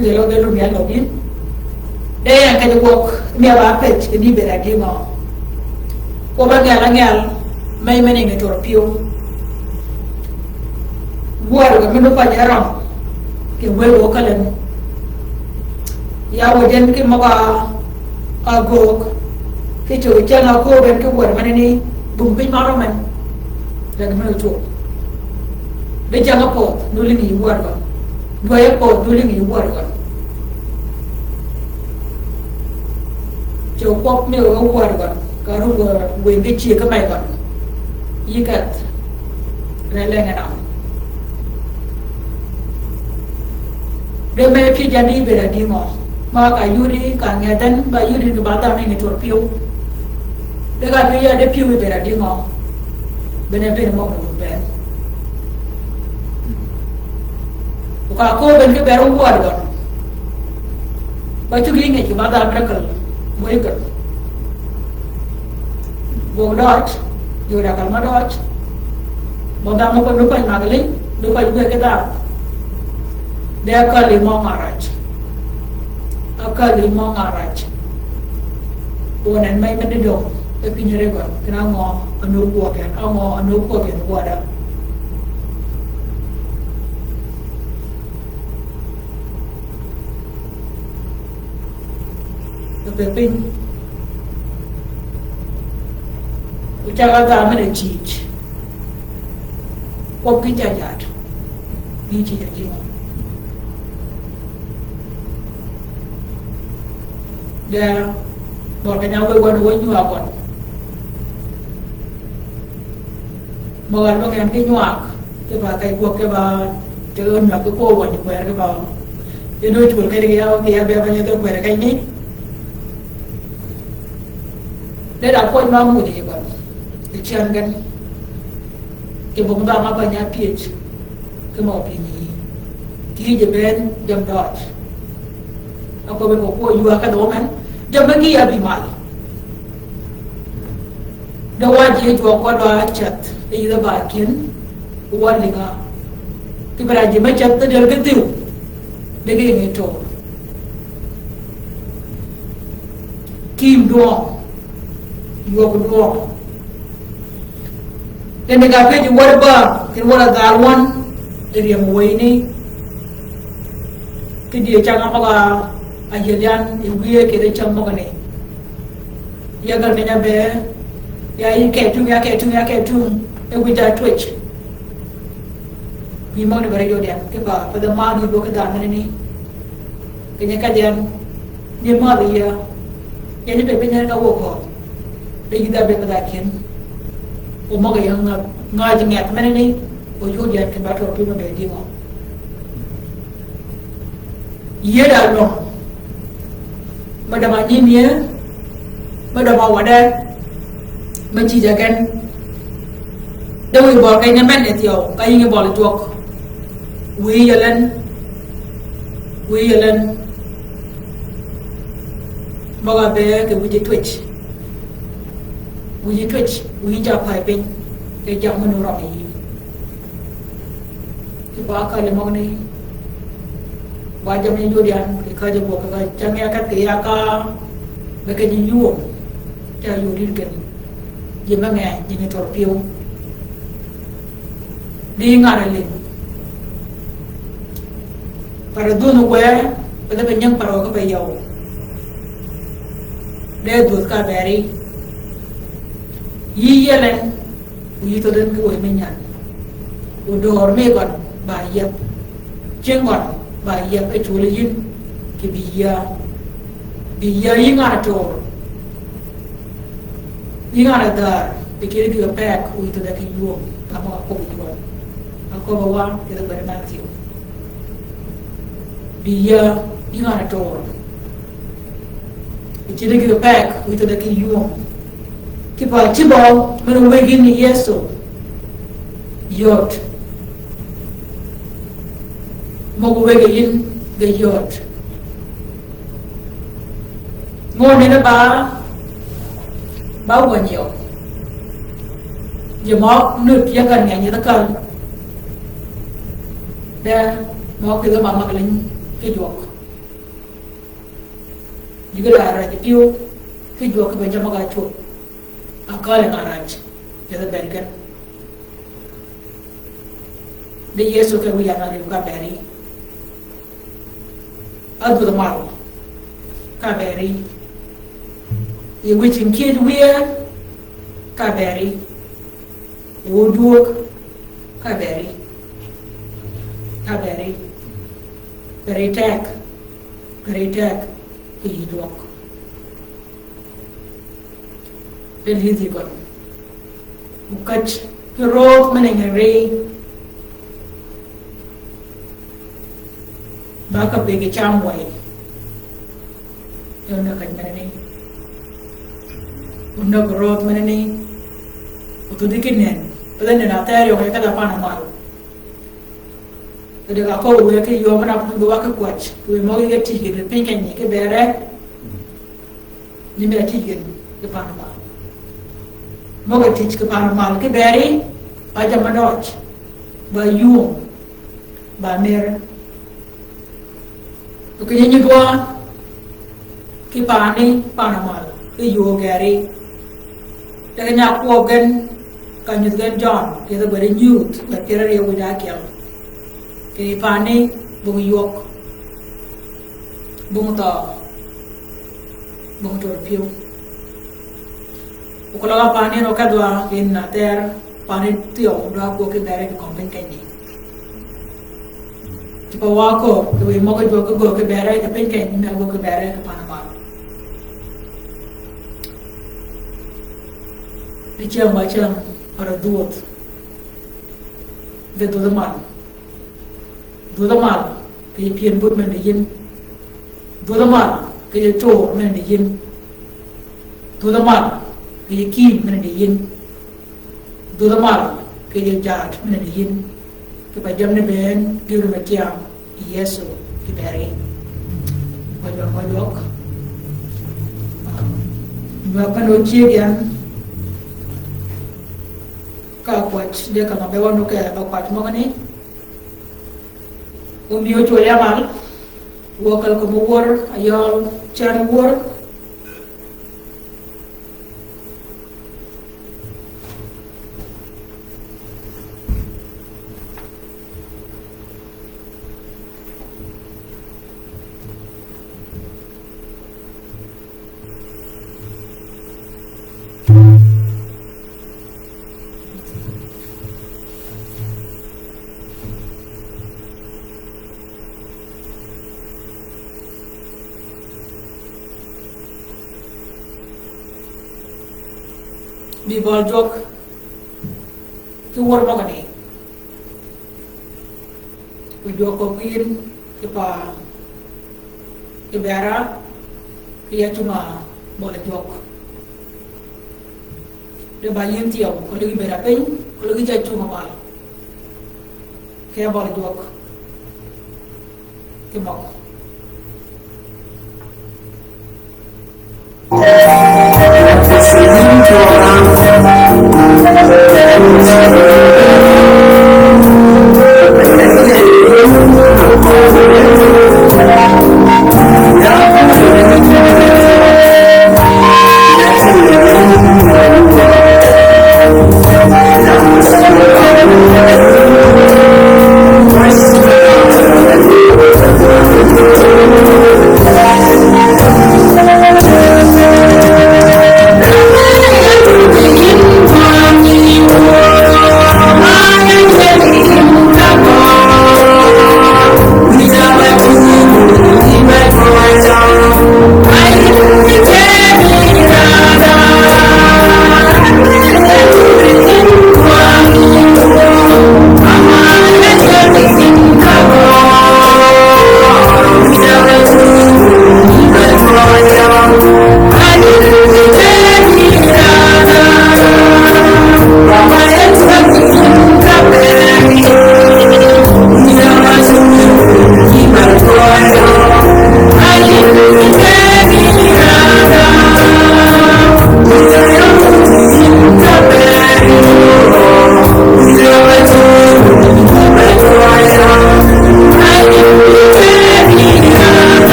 Kujø løg de lum ya løg yïn. De yan keny gwøg, mi a ba pëj, kì ni bed a dïngø. Kwøb angel angel, mey men ngi tur pyëw. Gwøg men du pa ja røm, kì wëy wø kalen. Ya wø jen ki møg-a göög, ki cøg ceng a kööb en ki gwøg men ni, bung piny ma røm en. Lagi men du cwøl. Be ceng a pödh, du lïngi yi wød gøn. Dwäy a pödh, du lïngi yi wød gøn. Cø kwøb mi wø wød gøn. Ka rum wë wëng ki cie ki mey gøn. Yï kedh. Re lenge nam. De me pyëj yan di bed a dïngø. Ma ka yudi, ka ngeden, ba yudi ki ba dhanhø ngi tur pyëw. De ka pyëj yan di pyëw bed a dïngø. Bene bene møg ni wun bene. Ka kööb en ki ber wød gøn. Ba cuggi ngej kì ba dha miracle, miracle. Gwøg døøj, jø da kal ma døøj. Ba dha mø pa, mø pa mag liny, mø pa jwe ki dha. De akali mø nga raj. Akali mø nga raj. Wøn en mey men di døng, e piny rego, ken angø, anøg kwøg en, angø, anøg kwøg en gwada. Pe piny. Ocaka dha men-a cïj. Kwøb ki cajat. Bi cïj a jingø. De, bøl keny-a wëy wan wëy nywag gøn. Mø wan mø ngen ki nywag, ki ba keny gwøg ki ba, te nywag ki kwøb wänyi kwër ki ba. Yen ocwöl keny ki ya, ki ya bia ba nyadhi kwër keny ni. De da kwøny ma mudhi yi gøn. Yi cen gen. Kì bøg dha ma ba nya pyëj. Ki mø piny yi. Kì yij ben jammì døøj. Akwøb en ko kwøb ywa kedhø men. Jammì gi ya bï mal. De wa ji jwøk wa dwa ceth. E yïdhe ba kyen. Wa lïnga. Kì bera ji me ceth de del ki dhïw. De gi ngi to. Kim dwøng. Ywøg dwøng. Tende ka pej wär ba, kì wär a dhal wøn, e ryem wëyni. Kì dye cang møg-a yiel yan, e wiye kì de cang møgani. Ya gal keny-a be, ya yi ketung, ya ketung, ya ketung, e wïj da twëj. Wïj møgani bere yod yan, kì ba, pa dha ma dud bø kì dha meneni. Keny-a kedh yan, ni madh yia. Yan ni pe piny en ka wø kø. De yïdha be pe dha kyen. O møg-a ying ngaj, ngaj ngeth meneni. O yod yan keny ba tø piny me be dingø. Yie da løng. Me døma nyiimie. Me døma wäde. Me cïj a gen. De wïj bøl keny-a men ni thyew. Ka yïngi bøl twøg. Wïj yelen. Wïj yelen. Møg-a be kì wïj twëj. Wïj twëj, wïj ja pay piny. Kì jammì men orøg yi. Kì ba kali møgani. Ba jammì yod yan, kì ka ja bø ka cang ya kat kì ya ka. Be keny-a ywöm. Ca yod yi keny. Ji me nge, ji ni tøl pyëw. Di ngan-a lïng. Para dhun wë, pe dha be nying para wë ka be yaw. De dhwödh ka beri. Yï yelen, o yï thødh en ki wëy me nyan. O dör mi gøn, ba yieb. Cing gøn, ba yieb, e cwøl yïn, kì bï yia. Bï yia yï ngan-a tør. Yï ngan-a dhäär, bï kidi gïg-a pek, o yï thødh ki ywöm, ka møg-a kwøb ywöm. Aköbbi wa, kidhi beri Matthew. Bï yia, yï ngan-a tør. Bï kidi gïg-a pek, o yï thødh ki ywöm. Kì pa cïbø, men wëggi ni Yëso. Yöt. Møg-a wëggi yïn, ge yöt. Ngø nene ba, ba wänyi yø. Ji møg nut ya kän ngenyidh kal. De møg kidhi ba mag liny ki jwøk. Ji ge da raj pyëw ki jwøk kì be jammì ga cwöb. Akali nga raj. Kidhi beri gen. Di Yëso ke wiy yan-a riw ka beri. Adhudh mal ka beri. Yi wïj kïn kyëj wiye ka beri. Yi odwöög ka beri. Ka beri. Beri teg. Beri teg. Kì yï jwøk. Di lïdhi gøn. O käj ki röödh men-a ngi rií. Ba ka bëggi cam wëy. E onäg käj menani. Onäg röödh menani. O thudhi ki nen. Pe dha nen a thäri o ke ka dha pan-a mal. Deg-a kööb wë ki yöö men-a pun bi wa ki kwäj, ki wë møg-a ticgi kì piny keny-a ki bere, nyi mi-a ticgi kì panamal. Møg-a ticgi kì panamal ki beri, ba jammì døj, ba yum, ba mer. Kì nyi nyi dwa, ki pani, panamal, ki yöö geri. Deg-a nya kwøb gen, ka nyudh gen Jøn, kì yeth gwed nyudh, gwed pyär áryew wïj ákyel. Kì pani, bung ywøg, bung thøø, bung tör pyëw. Okoløg a pani ro kedhwa, kì yïn a thyer, pani thyew, dwa kwøb ki bere kì kömi piny keny-a. Kipe wa kööb, kì wë møg-a jwøk ki göög ki bere kì piny keny-a, mi a göög ki bere kì panamal. Di cyäng wa cyäng, para dhwödh. Dhi dhwödh mal. Dhwödh mal, kì yij pyën but men di yïn. Dhwödh mal, kì yij cor men di yïn. Dhwödh mal, kì yij kïm men di yïn. Dhwödh mal, kì yij jaat men di yïn. Kipe jammì ni bënn, gïr mi tyam, Yëso, ki beri. Wa jwøk, wa jwøk. Jwøk men o cyëg yan. Ka kwäj, de ka ma be wa nu ke ba kwäj møgani. Omiyo cwøl ya mal, wø kal kömi wör, ayøl cen wör. Bï bøl jwøk ki wör møgani. Bi jwøk kööb yïn ki pa, ki bera, ki ya cunga bøl jwøk. De ba yïn thyew, ko ligi bera piny, ko ligi ja cunga bal. Ki ya bøl jwøk. Ki møg.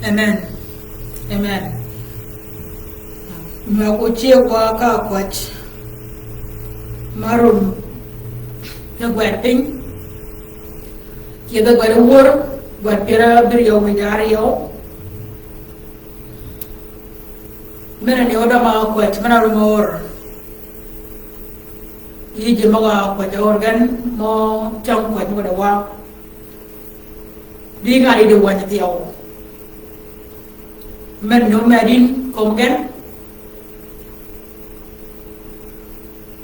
Amen. Amen. Nywag ocyeg wa ka kwäj. Marum. Ke gwed piny. Cyedhe gwed wor. Gwed pyera biriyo wi dari yo. Mene ni oda ma kwäj. Mene rum or. Yi ji moga kwäj or gen mo chang kwäj mo de wa. Di ngani di wany thyew. Men nyo medin kom gen.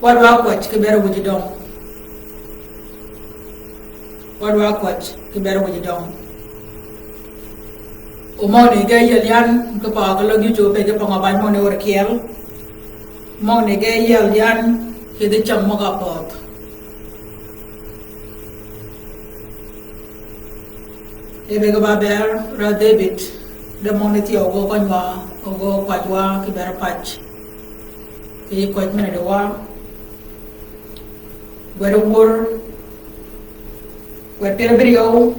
Wa dwa kwäj ki ber wuji dong. Wa dwa kwäj ki ber wuji dong. O moni ge yel yan ke pa ke lo gi to pe ke pa ngabany moni or kiel. Moni ge yel yan ki di cham moga pot. Ebe ge ba ber ra David, de møgni thyew ogo konywa, ogo kwajwa ki ber pac. Ki kwaj mene de wa. Gwed wor. Gwed pyera biriyo,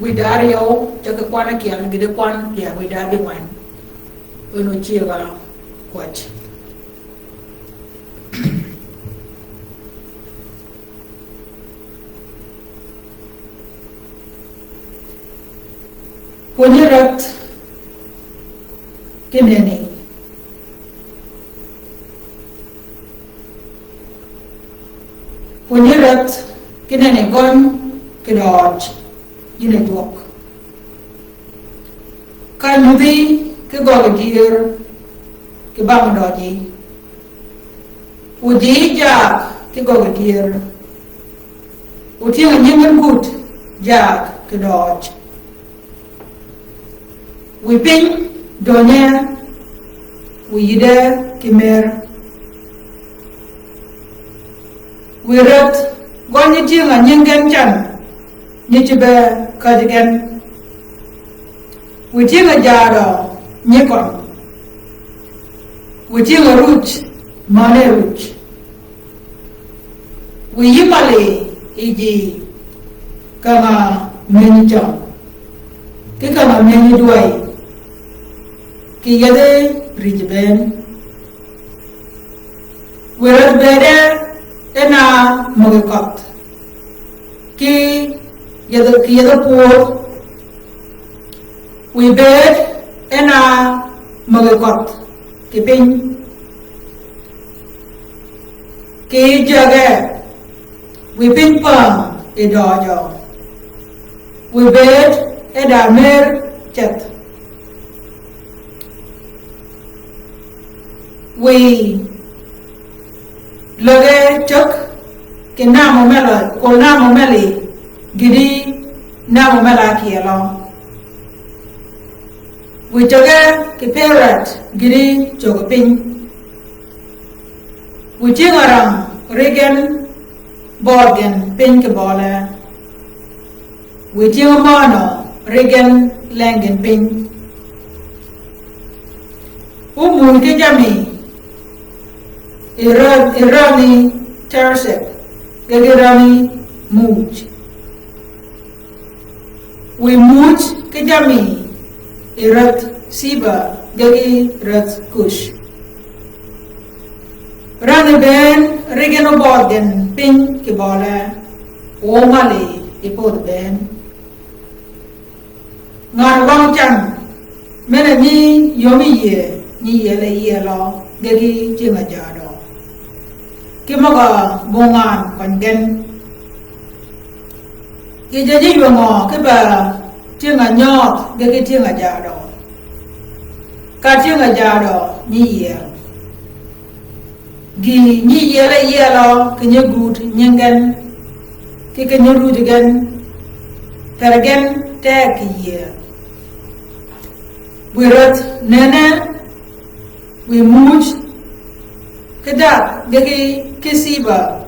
wi dari yo, cake kwan akyel, gide kwan, ya wi dari wan. Eno ciega kwaj. Pwönyi räth kineni. Pwönyi räth kineni gøny ki døøj. Yïn e jwøk. Ka nyudhi ki gøggi dyër ki bang døøji. Oji jaag ki gøggi dyër. Otyëng-a nyingi gut jaag ki døøj. Wi piny dønye, wi yïde ki mer. Wi räth gønyi tyëng-a nyingi gen can, nyi cïbe käjji gen. Wi tyëng-a jaadø nyi køn. Wi tyëng-a ruc mane ruc. Wi yï mali yi ji kama menyi cøng. Ki kama menyi dwäy. Ki yedhi rïj bënn. Wi räth bëëde ena møggi køth. Ki yedhi, ki yedhi pur. Wi bëëd ena møggi køth. Ki piny. Ki jege. Wi piny pang i døøjø. Wi bëëd e da mer ceth. Wi löge cök ki nam omel, kol nam omel-a gïti nam omel-a kyelø. Wi cöge ki per räth gïti cögi piny. Wi tyëng-a rang ri gen bødh gen piny ki bøle. Wi tyëng-a mønø ri gen leng gen piny. Omuuj ki jammi i rang, i rang-a Tarshish, ge ki rang-a muuj. Wi muuj ki jammi i räth Seba ge ki räth Kush. Rang-a bënn ri gen obødh gen piny ki bøle, o mali i podh bënn. Ngan wang can, men-a nyi yömi yie, nyi yiele yielø, ge ki tyëng-a jaadø. Ki møg-a bong ngan køny gen. Yij-a nyi ywöngø ki ba tyëng-a nyøødh ge ki tyëng-a jaadø. Ka tyëng-a jaadø nyi yiel. Gï nyi yiele yielø ki nyi gut nyingi gen, ki ki nyi ruj gen, per gen teg kì yie. Wi räth nënne, wi muuj ki dhäg ge ki, ki Seba,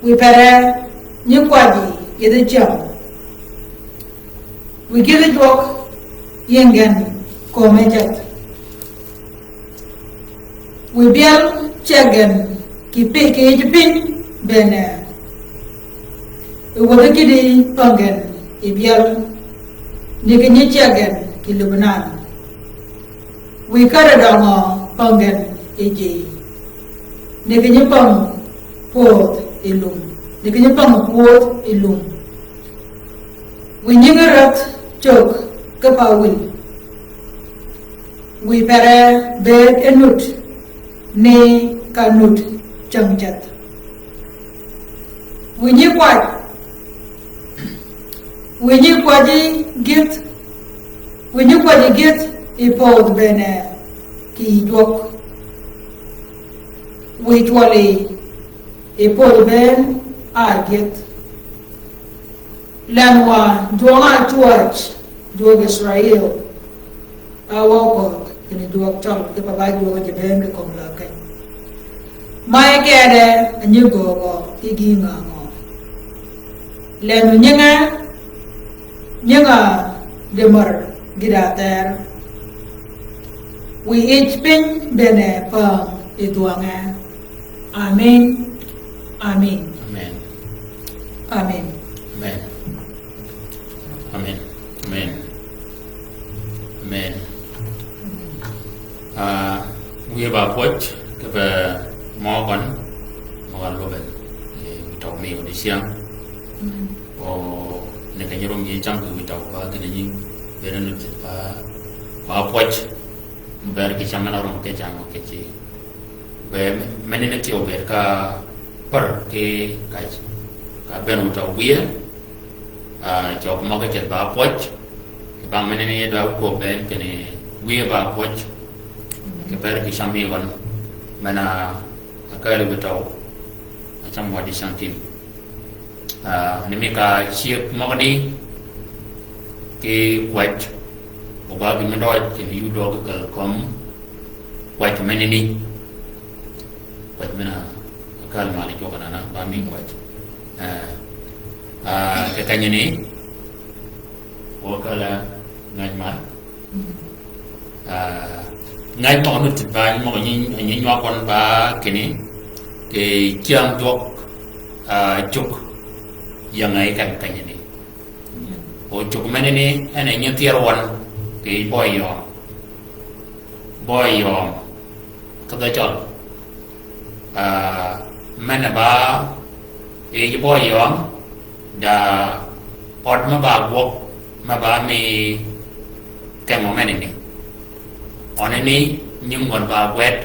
wi pere nyi kwajji yidhi cäng. Wi gïthi jwøk yïngi gen kömi ceth. Wi byel ceg gen kì pi, kì yij piny bënn. I wodhi kidi pang gen i byel, ni ki nyi ceg gen kì Lebanon. Wiy käddi døngø pängen yi ji. Ni kì nyi päng pwödh yi lum. Ni kì nyi päng pwödh yi lum. Wiy nyingi rädh cög ki pa wil. Wiy pere bëëd e nut ni ka nut cäng ceth. Wiy nyi kwäj, wiy nyi kwäji gïth, wiy nyi kwäji gïth yi pödh bëne kì jwøk. Wiy cwøli yi pödh bëne a gïth. Len wa jwøng-a cwäj jwøk Israil, a wa oködh kinni jwøk cøl, ki pa ba jwøk ji bëne kì kömi la keny. Ma yi kede a nyi göögø ki gïngangø. Len nyinge, nyinga dëmär gïd-a thër. Wiy yij piny bëne päng yi dhwønge. Amin. Amin. Amen. Amin. Amen. Amen. Amen. Amen. Ah, wiye ba pwøj, kipe møgøn, møgøn lubel, eh, wiy tøw mi odiechieng. Amen. O, ni ka nyi rum yi chang wiy tøw ba gïn nyi, bene ni ba, ba pwøj, ber ki chang na rum ki chang ki chi. Be, meni ni thyew bër ka pär ki ka, ka bënn wutø wiye, ah, cøg møg-a ceth ba pwøj, kì bang meni ni dwa kwøb bënn kinni wiye ba pwøj, kì bër ki cham mi wøn, men-a, a kääl wutø, a cham wa di chang tin. Ah, ni mi ka cyëg møgani, ki kwäj, o ba gïn mi døøj, kinni yudø ki käl kömi, kwäj menani. Kwäj men-a, a kääl mal yi jwøk anan-a, ba mi kwäj. Eh, ah, kì kenyani, o kääl-a ngäj mal. Ah, ngäj møg-a nut ba, møg-a nyi, nyi nywag wøn ba kinni, kì cyäng jwøk, ah, cugg, yänge yi keny kenyani. O cugg menani, en a nyi thyër wøn, kì bøy yöm. Bøy yöm, ki dhø cøl. Ah, men-a ba, yij bøy yöm, da ød me ba gwøg, me ba mi kengø menani. Ønani, nying wøn ba gwed,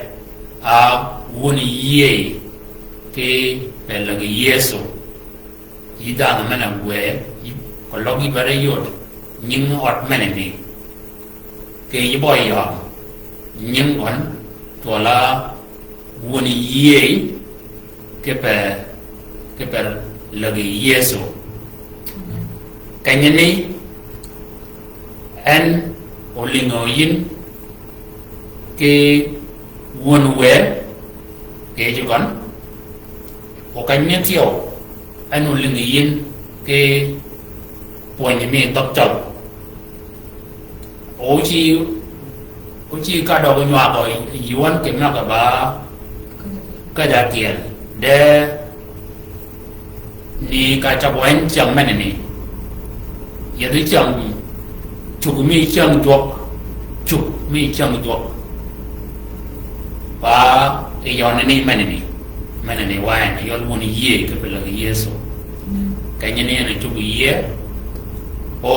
a wun yïëy, kipe lägi Yëso. Yï dhanhø men-a gwë, yï, keløg yï dwaddi yod, nying ød menani. Kì yij bøy yöm, nying wøn, cwøl-a wun yïëy, kipe, kipe lägi Yëso. Kenyani, en olïngø yïn, ki wun wë, kì yij gøn, o kenyani thyew, en olïngø yïn, ki pwönyi mi dhøg cøl. O ci, o ci ka døg nywagø yï wøn kì møg-a ba käjj-a tyel. De ni ka cabø en cyäng menani. Yethi cyäng cugg mi cyäng jwøk. Cugg mi cyäng jwøk. Ba yi yønani menani. Menani wa en, yøl wun yïëy kipe lägi Yëso. Kenyani en a cugg yïëy. O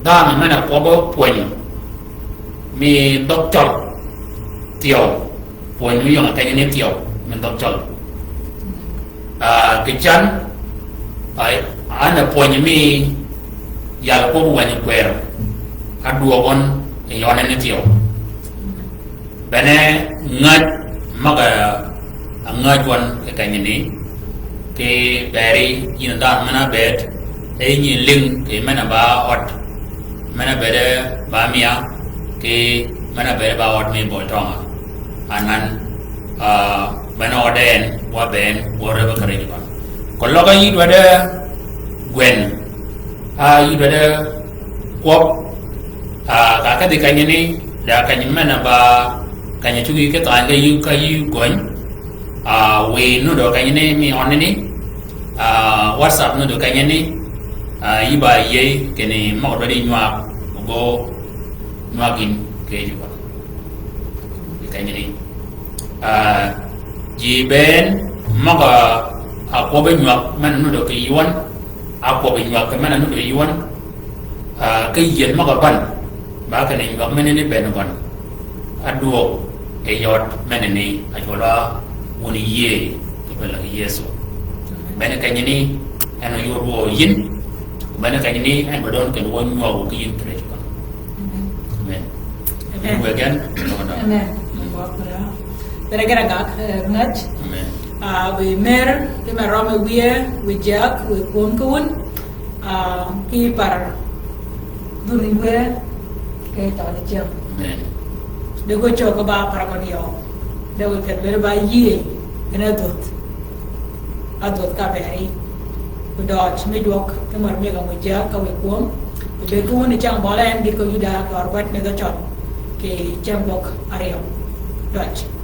dhanhø men-a kwøbbø pwönyi mi dhøg cøl. Thyew. Pwönyi mi yøng-a kenyani thyew. Mi dhøg cøl. Ah, kì can, ay, an a pwönyi mi yal kwøb wänyi kwërø. Adwøg wøn yi yønani thyew. Bene ngäj møg-a ngäj wøn kì kenyani, kì beri yïn dhanhø men-a bëëd, e nyi lïng kì men-a ba ød, men-a bëëde ba mia, kì men-a bëëde ba ød mi bøl tøng-a. Anan, ah, bene ød en, wa bënn, wa räbbi kärij ba. Keløg yï dwaddi gwen, a yï dwaddi kwøb, a, ka kedhi kenyani, da keny men-a ba, keny-a cuggi ki thany ka yï, ka yï gøny, a, wiy nuddø kenyani mi ønani, a, WhatsApp nuddø kenyani, a, yï ba yïëy, kinni møg-a dwaddi nywag, ogo, Nywag yïn kì yij gøn. Kì kenyani. Ah, ji bënn møg-a kwøbbi nywag men-a nuddø kì yïwan. A kwøbbi nywag kì men-a nuddø yïwan. Ah, ki yien møg-a bän. Ba kinni nywag menani bënn gøn. A dwøg yi yod menani acwøl-a wun yïëy kì bënn-a kì Yëso. Bene kenyani en oyud wø yïn. Bene kenyani en ba døn kinni wø nywag wø kì yïn kì rëc gøn. Amen. Amen. Amen. Amen. Amen. Bene gïn-a gak, eh, ngäc. Amen. Ah, wi mer, ki me røm e wiye, wi jek, wi kwöm ki wun. Ah, ki par dhuni we, ke tø ni cem. Amen. De go cog ba par gøn yø. De wi ket bene ba yïëy, kene dhödh. Adhödh ka beri. Wi døøj mi jwøk, ki mør mi gam wi jek ka wi kwöm. Wi bed ki wun ni cang bøle en gït ko Yuda, dør gwed mi dhø cøl. Kì cem gwøg aryø. Døøj.